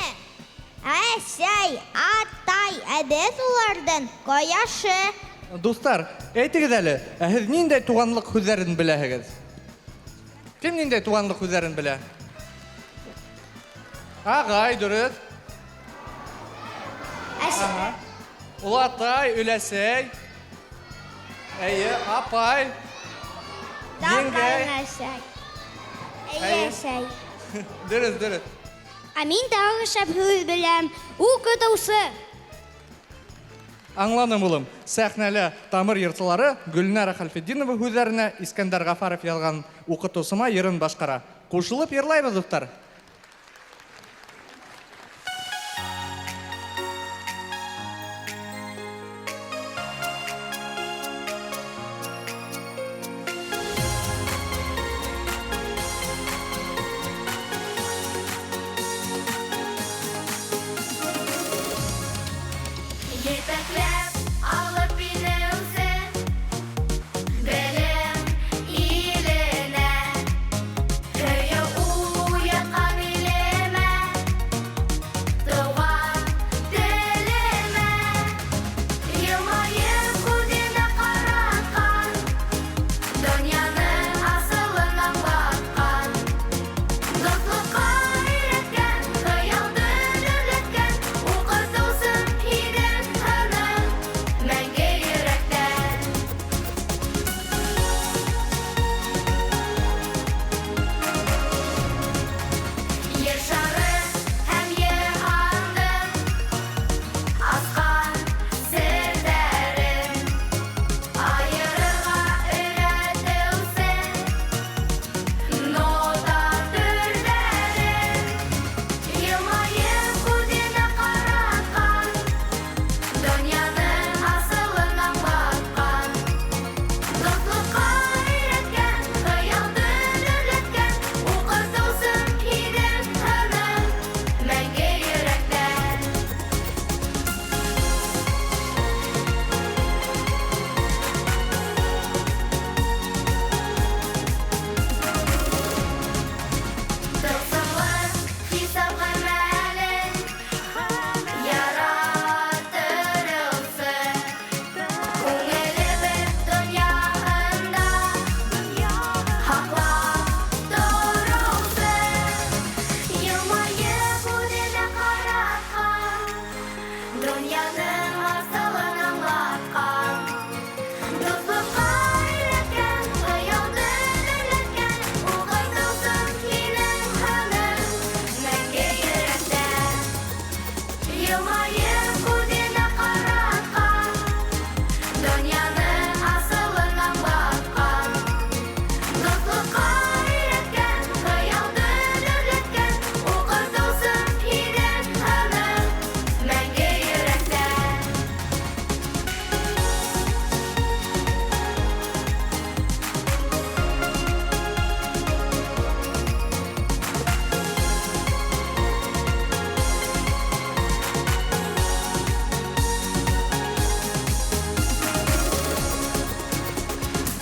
Әсәй, атай, ә беҙ уларҙың ҡояшы. Дуҫтар, әйтегеҙ әле, ә һеҙ ниндәй туғанлыҡ һүҙҙәрен беләһегеҙ? Кем ниндәй туғанлыҡ һүҙҙәрен белә? Ағай, дөрөҫ. Әсәй. Олатай, өләсәй. Әйе, апай. Еңгәй. Әсәй. Әйе, әсәй. Дөрөҫ, дөрөҫ. Ә мин тағы шәп һүҙ беләм. Уҡытыусы. Аңланым, улым. Сәхнәлә тамыр йырсылары Гөлнара Хәлфетдинова һүҙҙәренә Искәндәр Ғәфәров яҙған Уҡытыусыма йырын башҡара. Ҡушылып йырлайбыҙ, дуҫтар. Етәкләп алып инеүсе белем иленә. Һөйөү уятҡан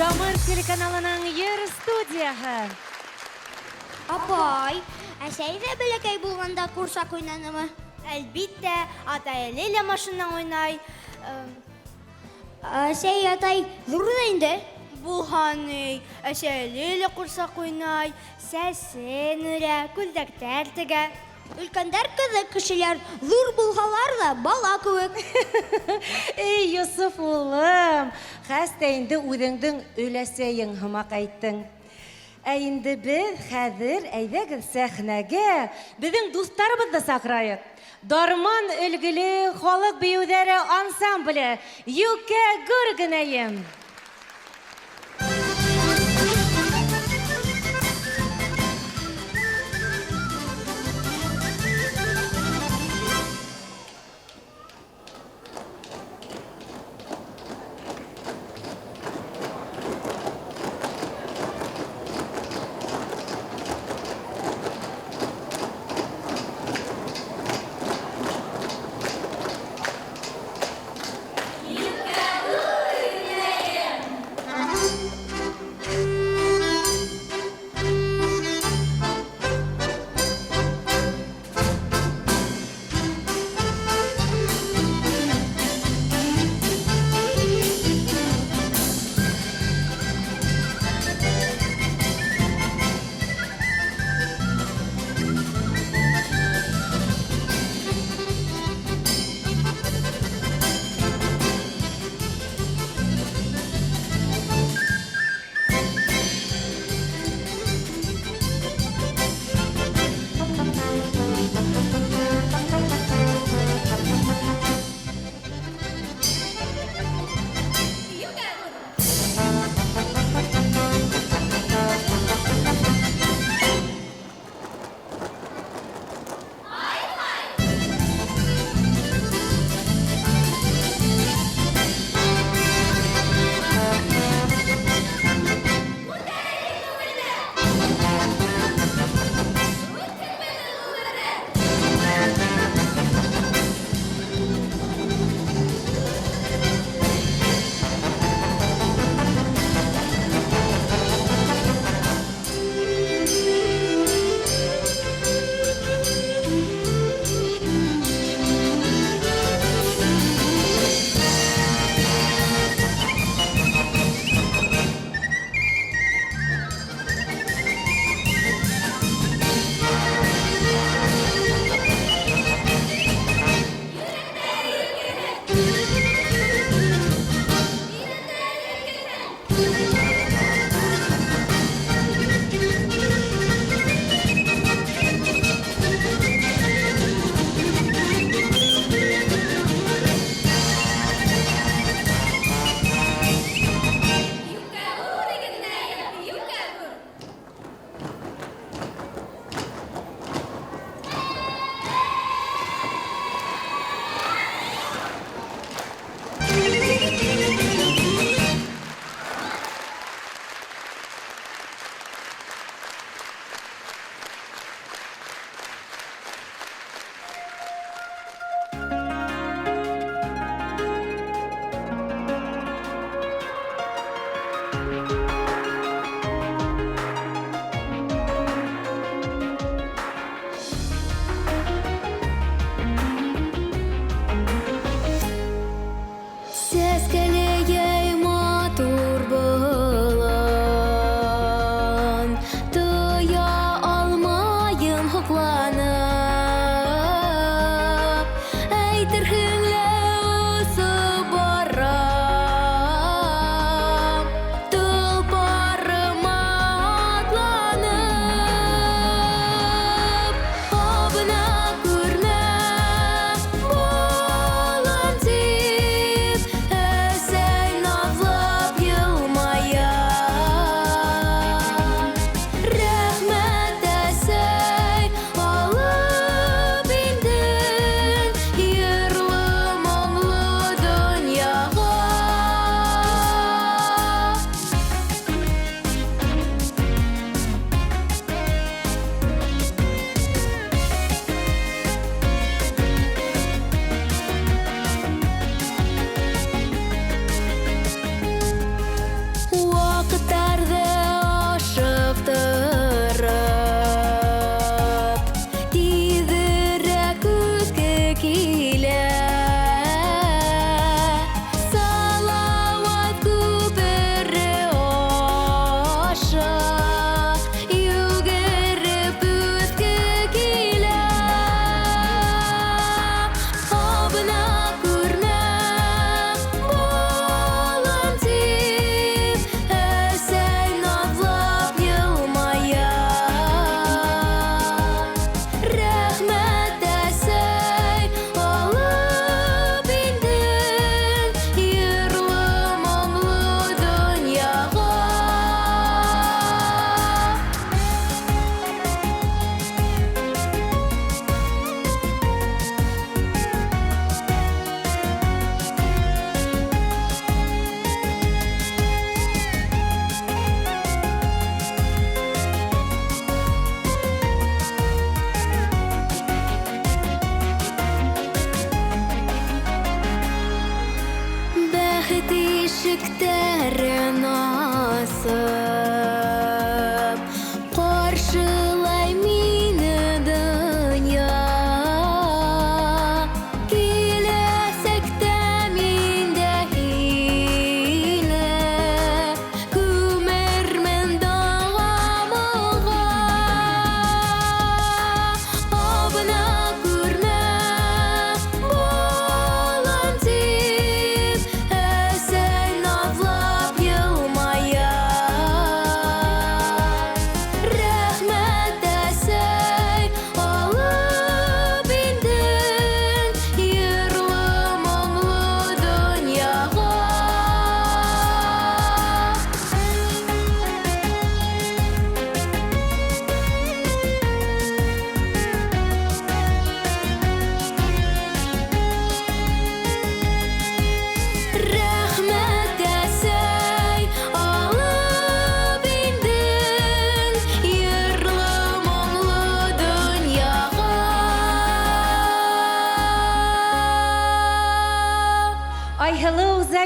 Тамыр телеканалының йыр студияһы. Апай, әсәй ҙә бәләкәй булғанда ҡурсаҡ уйнанымы? Әлбиттә, атай әле лә машина уйнай. Әсәй, атай ҙур ҙа инде. Булһа ни, әсәй әле лә ҡурсаҡ уйнай, сәсен үрә, күлдәктәр тегә. Өлкәндәр ҡыҙыҡ кешеләр, ҙур булһалар ҙа бала кеүек. Эй, Йософ улым, хәстә инде үҙеңдең өләсәйең һымаҡ әйттең. Ә инде беҙ хәҙер әйҙәгеҙ сәхнәгә беҙҙең дуҫтарыбыҙҙы саҡырайыҡ. Дарман өлгөлө халыҡ бейеүҙәре ансамбле Йүкә гөргенәйем.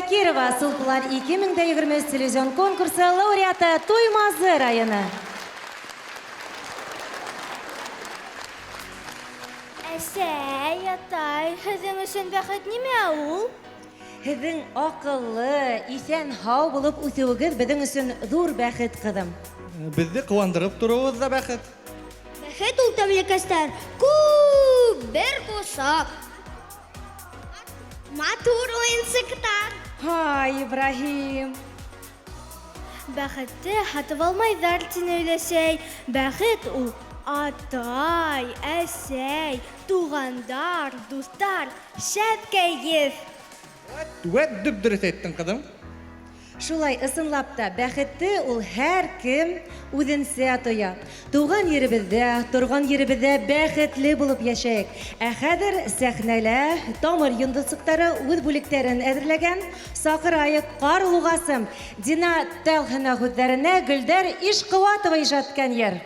Закирова, Сулпылар 2023 телевизион конкурсы лауреаты, Туймазы районы. Әсәй, атай, һеҙҙең өсөн бәхет нимә ул? Һеҙҙең аҡыллы, иҫән һау булып үҫеүегеҙ беҙҙең өсөн ҙур бәхет, ҡыҙым. Беҙҙе ҡыуандырып тороуығыҙ ҙа бәхет. Бәхет ул тәмлекәстәр күп, бер ҡосаҡ. Матур уйынсыҡтар. Һай, Ибраһим. Бәхетте һатып алмайҙар, тине өләсәй. Бәхет ул атай, әсәй, туғандар, дуҫтар, шәп кәйеф. Вәт дөп-дөрөҫ әйттең, ҡыҙым. Шулай, ысынлап та, бәхетте ул һәр кем үҙенсә тоя. Тыуған еребеҙҙә, торған еребеҙҙә бәхетле булып йәшәйек. Ә хәҙер сәхнәлә тамыр йондоҙсоҡтары үҙ бүлектәрен әҙерләгән. Саҡырайыҡ Ҡарлуғасым. Дина Тәлхина һүҙҙәренә Гөлдәр Ишҡыуатова ижад иткән йыр.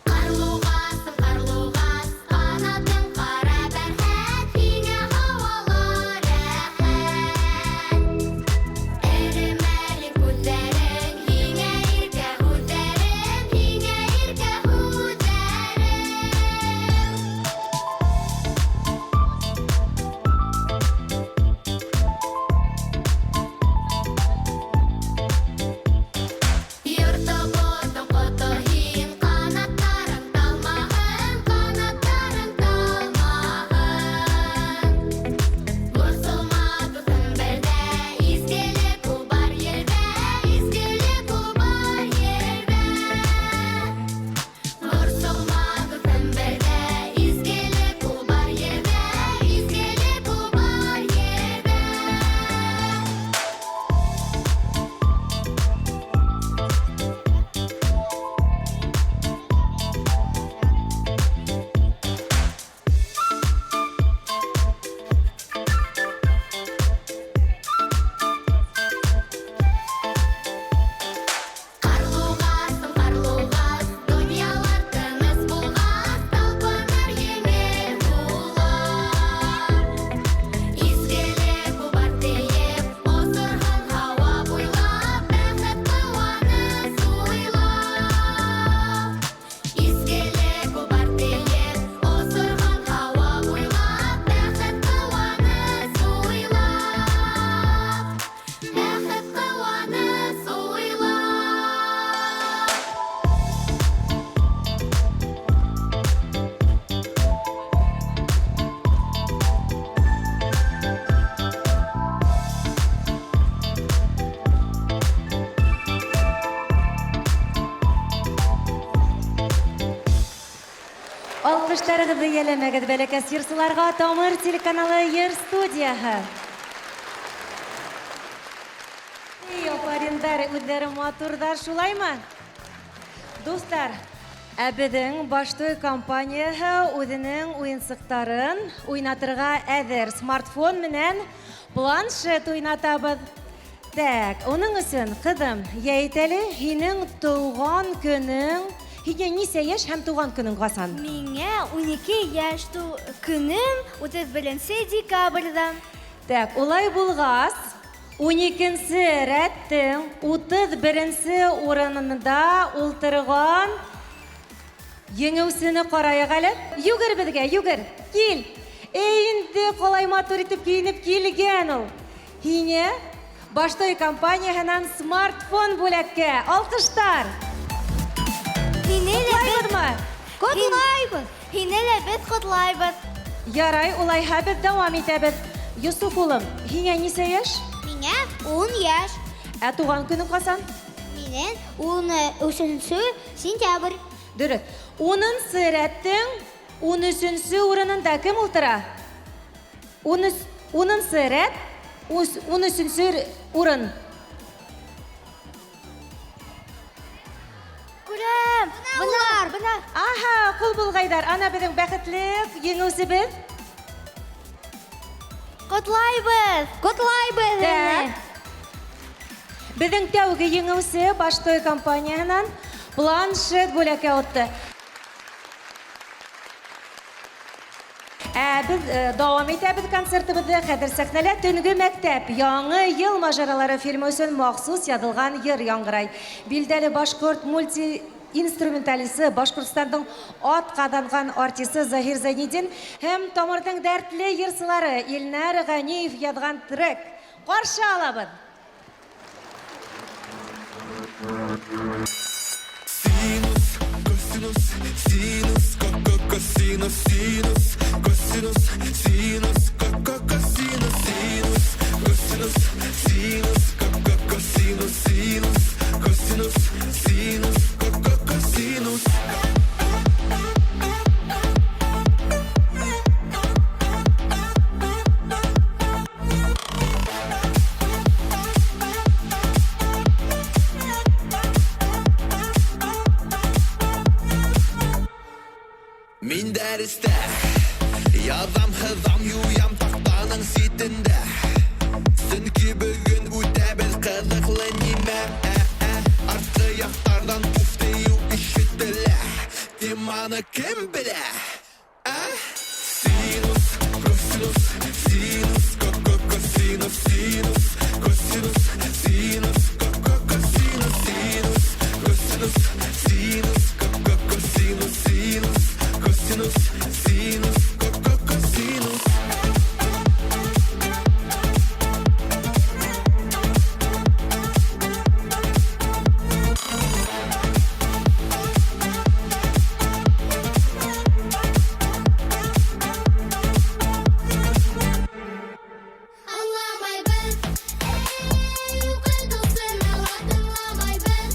Ҡарлуғасым, ҡарлуғас, ҡанатың ҡара бәрхәт, һиңә һауала рәхәт. Эремәле күҙҙәрең, һиңә иркә һүҙҙәрем, һиңә иркә һүҙҙәрем. Йортобоҙҙоң ҡото һин, ҡанаттарың талмаһын, ҡанаттарың талмаһын. Борсолма, дуҫым, бер ҙә, изгелек ул бар ерҙә, изгелек ул бар ерҙә. Борсолма, дуҫым, бер ҙә, изгелек ул бар ерҙә, изгелек ул бар ерҙә. Ҡарлуғасым, ҡарлуғас, донъялар тыныс булғас, талпыныр еңел була. Изгелек ул бар тиеп, осорһон һауа буйлап, бәхет ҡыуаныс уйлап. Изгелек ул бар тиеп, осорһон һауа буйлап, бәхет ҡыуаныс уйлап. Бәхет ҡыуаныс уйлап. Алҡыштарығыҙҙы йәлләмәгеҙ бәләкәс йырсыларға. Тамыр телеканалы йыр студияһы. Эй, афариндар, үҙҙәре матурҙар, шулаймы? Дуҫтар, ә беҙҙең Баштой компанияһы үҙенең уйынсыҡтарын уйнатырға әҙер. Смартфон менән планшет уйнатабыҙ. Так, уның өсөн, ҡыҙым, йәйт әле, һинең тыуған көнөң, һиңә нисә йәш һәм тыуған көнөң ҡасан? Миңә 12 йәш, көнөм 31 декабрҙә. Так, улай булғас, 12-нсе рәттең 31-нсе урынында ултырған еңеүсене ҡарайыҡ әле. Йүгер беҙгә, йүгер, кил. Эй, инде ҡалай матур итеп кейенеп килгән ул. Һиңә Баштой компанияһынан смартфон бүләккә. Алҡыштар. Һине лә беҙ Ҡотлайбыҙмы? Ҡотлайбыҙ. Һине лә беҙ ҡотлайбыҙ. Ярай, улайһа беҙ дауам итәбеҙ. Йософ улым, һиңә нисә йәш? Миңә 10 йәш. Ә тыуған көнөң ҡасан? Минең 13 сентябрь. Дөрөҫ. 10-нсы рәттең 13-нсе урынында кем ултыра? 10-нсы рәт, 13-нсе урын. Күрәм. Бына, бына. Аһа, ҡул болғайҙар. Ана беҙҙең бәхетле еңеүсебеҙ. Ҡотлайбыҙ! Ҡотлайбыҙ! Так. Беҙҙең тәүге еңеүсе Баштой компанияһынан планшет бүләккә отто. Ә беҙ дауам итәбеҙ концертыбыҙҙы. Хәҙер сәхнәлә Төнгө мәктәп яңы йыл мажаралары фильмы өсөн махсус яҙылған йыр яңғырай. Билдәле башҡорт мульти инструменталисы, Башҡортостандың ат ҡаҙанған артисы Заһир Зайнетдин һәм Тамырҙың дәртле йырсылары Илнар Ғәниев яҙған трек. Ҡаршы алабыҙ. Синус, косинус, синус, косинус, синус, косинус, синус, косинус, синус, косинус, синус, косинус, синус, косинус, синус, косинус. Мин дәрестә яҙам, һыҙам, юям таҡтаның ситендә. Сөнки бөгөн үтәбеҙ ҡыҙыҡлы нимә. Артҡы яҡтарҙан уф тиеү ишетелә. Теманы кем белә? Синус, косинус, синус, косинус, синус, косинус, синус, косинус, синус, косинус, синус, косинус, синус, косинус, синус, косинус. Аңламайбыҙ, эй, уҡытыусыны ла тыңламайбыҙ.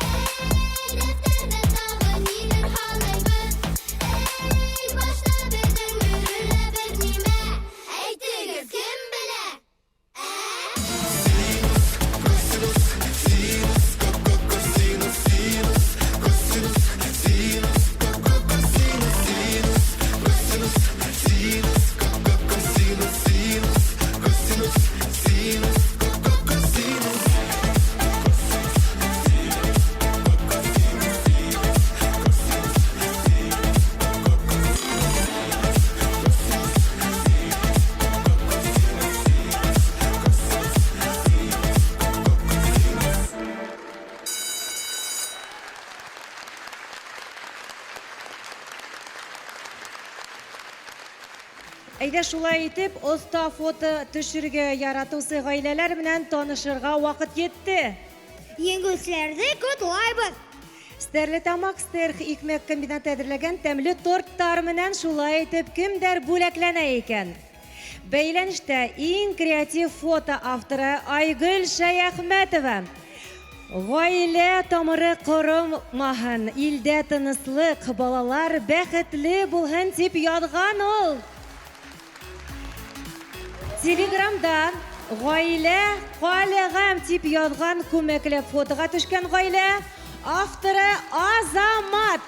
Эй, дәфтәрҙә тағы ниҙер һанайбыҙ. Эй, башта беҙҙең өрөлә бер нимә. Әйтегеҙ, кем белә? Косинус, синус, косинус, синус, косинус, синус, косинус, синус, косинус, синус, косинус, синус, косинус, синус, косинус. Әйҙә шулай итеп, оҫта фото төшөрөргә яратыусы ғаиләләр менән танышырға ваҡыт етте. Еңеүселәрҙе ҡотлайбыҙ. Стәрлетамаҡ Стерх икмәк комбинаты әҙерләгән тәмле торттар менән шулай итеп кемдәр бүләкләнә икән? Бәйләнештә иң креатив фото авторы Айгөл Шәйәхмәтова. Ғаилә тамыры ҡоромаһын, илдә тыныслыҡ, балалар бәхетле булһын тип яҙған ул. Телеграмда ғаилә ҡаләғәм тип яҙған күмәкләп фотоға төшкән ғаилә авторы Азамат.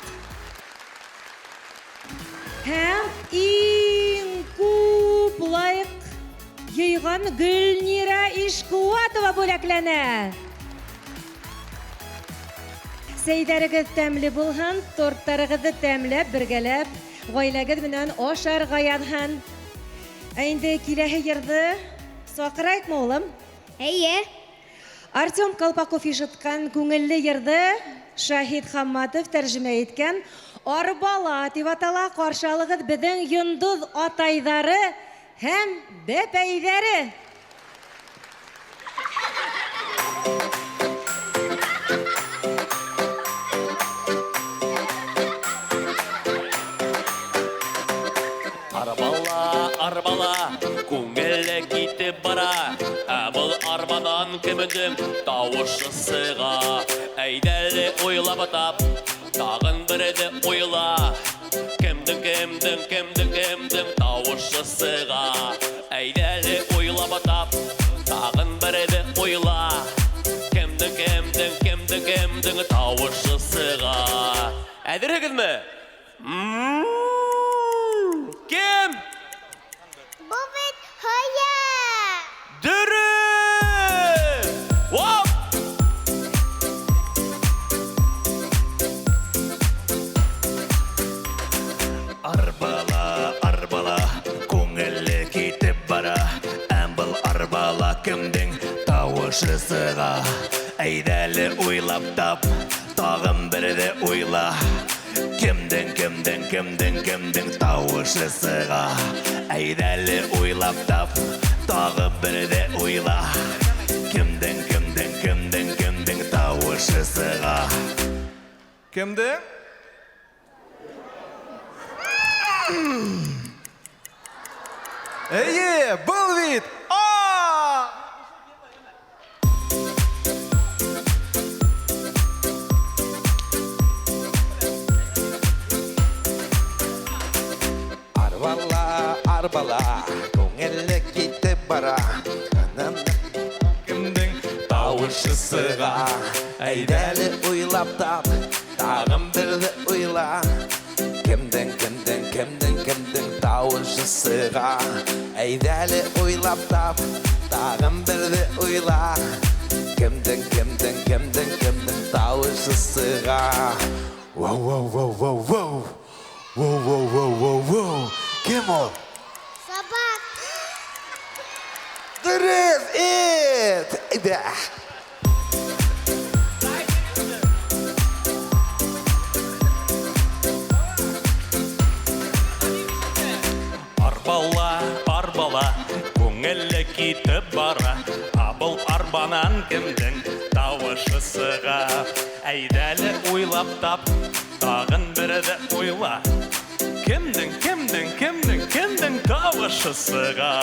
Һәм иң күп лайк йыйған Гөлнирә Ишҡыуатова бүләкләнә. Сәйҙәрегеҙ тәмле булһын, торттарығыҙҙы тәмләп, бергәләп, ғаиләгеҙ менән ашарға яҙһын. Ә инде киләһе йырҙы саҡырайыҡмы, улым? Эйе. Артем Колпаков ишеткән күңелле йырҙы Шаһит Хамматов тәржемә иткән Арбала тип атала. Ҡаршы алығыҙ беҙҙең йондоҙ атайҙары һәм бәпәйҙәре. Арбала, арбала, күңеле китеп бара. Ә был арбанан кемдең тауышы сыға? Әйҙә уйлап тап, тағын берҙе уйла. Кемдең, кемдең, кемдең, кемдең тауышы сыға? Әйҙә уйлап тап, тағын берҙе уйла. Кемдең, кемдең, кемдең, кемдең тауышы сыға? Әҙерһегеҙме? Кем? Был бит һыйыр. Арбала кемдең тауышы сыға? Әйҙә уйлап тап, тағын берҙе уйла. Кемдең, кемдең, кемдең, кемдең тауышы сыға? Әйҙә уйлап тап, тағын берҙе уйла. Кемдең, кемдең, кемдең, кемдең тауышы сыға? Кемдең? Эйе, был бит! Арбала, арбала, күңелле китеп бара. Кемдең тауышы сыға? Әйҙә уйлап тап, тағын берҙе уйла. Кемдең, кемдең, кемдең, кемдең тауышы сыға? Әйҙә уйлап тап, тағын берҙе уйла. Кемдең, кемдең, кемдең, кемдең тауышы сыға? Воу, воу, воу, воу, воу. Воу, воу, воу, воу, воу. Кем ул? Собак. Дөрөҫ, эт. Әйҙә. Арбала, арбала, күңелле китеп бара. Ә был арбанан кемдең тауышы сыға? Әйҙә уйлап тап, тағын берҙе уйла. Кемдең, кемдең, кемдең, кемдең тауышы сыға?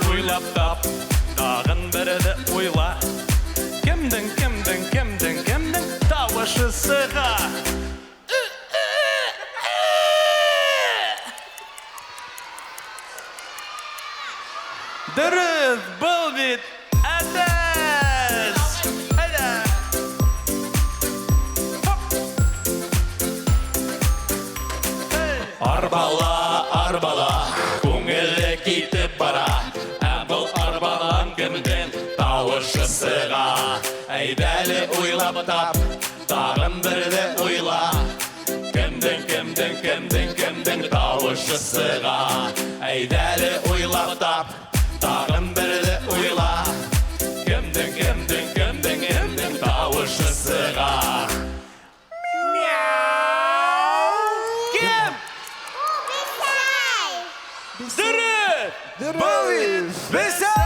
Уйлап тап, тағын берҙе уйла. Кемдең, кемдең, кемдең, кемдең тауышы сыға? Дөрөҫ, был бит әтәс! Әйҙә! Арбала, арбала, күңелле китеп бара. Ә был арбанан кемдең тауышы сыға? Әйҙә уйлап тап, тағын берҙе уйла. Кемдең, кемдең, кемдең, кемдең тауышы сыға? Әйҙә уйлап тап, тағын берҙе уйла. Кемдең, кемдең, кемдең, кемдең тауышы сыға? Кем? Дөрөҫ! Был бит бесәй!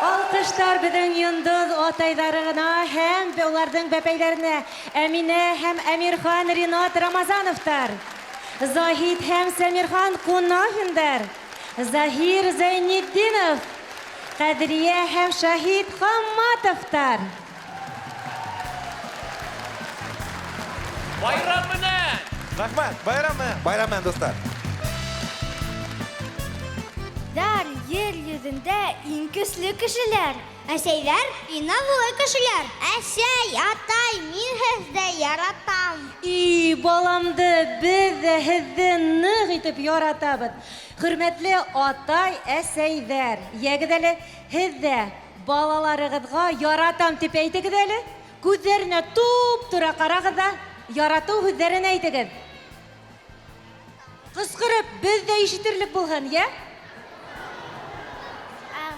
Алҡыштар беҙҙең йондоҙ атайҙарына һәм уларҙың бәпәйҙәренә Әминә һәм Әмирхан Ринат Рамазановтар, Заһид һәм Сәмирхан Ҡунафиндар, Заһир Зәйнетдинов, Ҡәҙриә һәм Шаһит Хамматовтар. Байрам менән! Рәхмәт, байрам менән. Байрам менән, дуҫтар. Дар ер йөҙөндә иң көслө кешеләр. Әсәйҙәр иң наҙлы кешеләр. Әсәй, атай, мин һеҙҙе яратам. И, баламды, беҙ ҙә һеҙҙе ныҡ итеп яратабыҙ. Хөрмәтле атай, әсәйҙәр, йәгеҙ әле, һеҙ ҙә балаларығыҙға яратам тип әйтегеҙ әле. Күҙҙәренә туп-тура ҡарағыҙ ҙа, яратыу һүҙҙәрен әйтегеҙ. Ҡысҡырып, беҙ ҙә ишетерлек булһын, йә?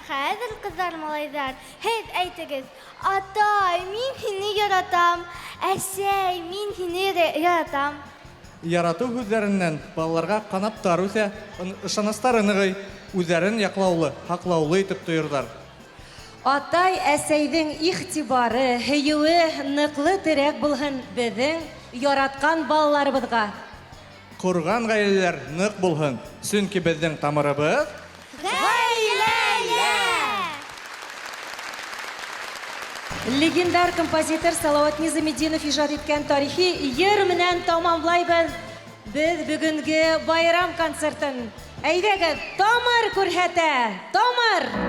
Хәҙер, ҡыҙҙар, малайҙар, һеҙ әйтегеҙ: Атай, мин һине яратам. Әсәй, мин һине яратам. Яратыу һүҙҙәренән балаларға ҡанаттар үҫә, ышаныстары нығый, үҙҙәрен яҡлаулы, һаҡлаулы итеп тойорҙар. Атай, әсәйҙең иғтибары, һөйөүе ныҡлы терәк булһын беҙҙең яратҡан балаларыбыҙға. Ҡорған ғаиләләр ныҡ булһын, сөнки беҙҙең тамырыбыҙ Ғаиләлә! Легендар композитор Салават Низаметдинов ижад иткән тарихи йыр менән тамамлайбыҙ беҙ бөгөнгө байрам концертын. Әйҙәгеҙ, тамыр күрһәтә, тамыр!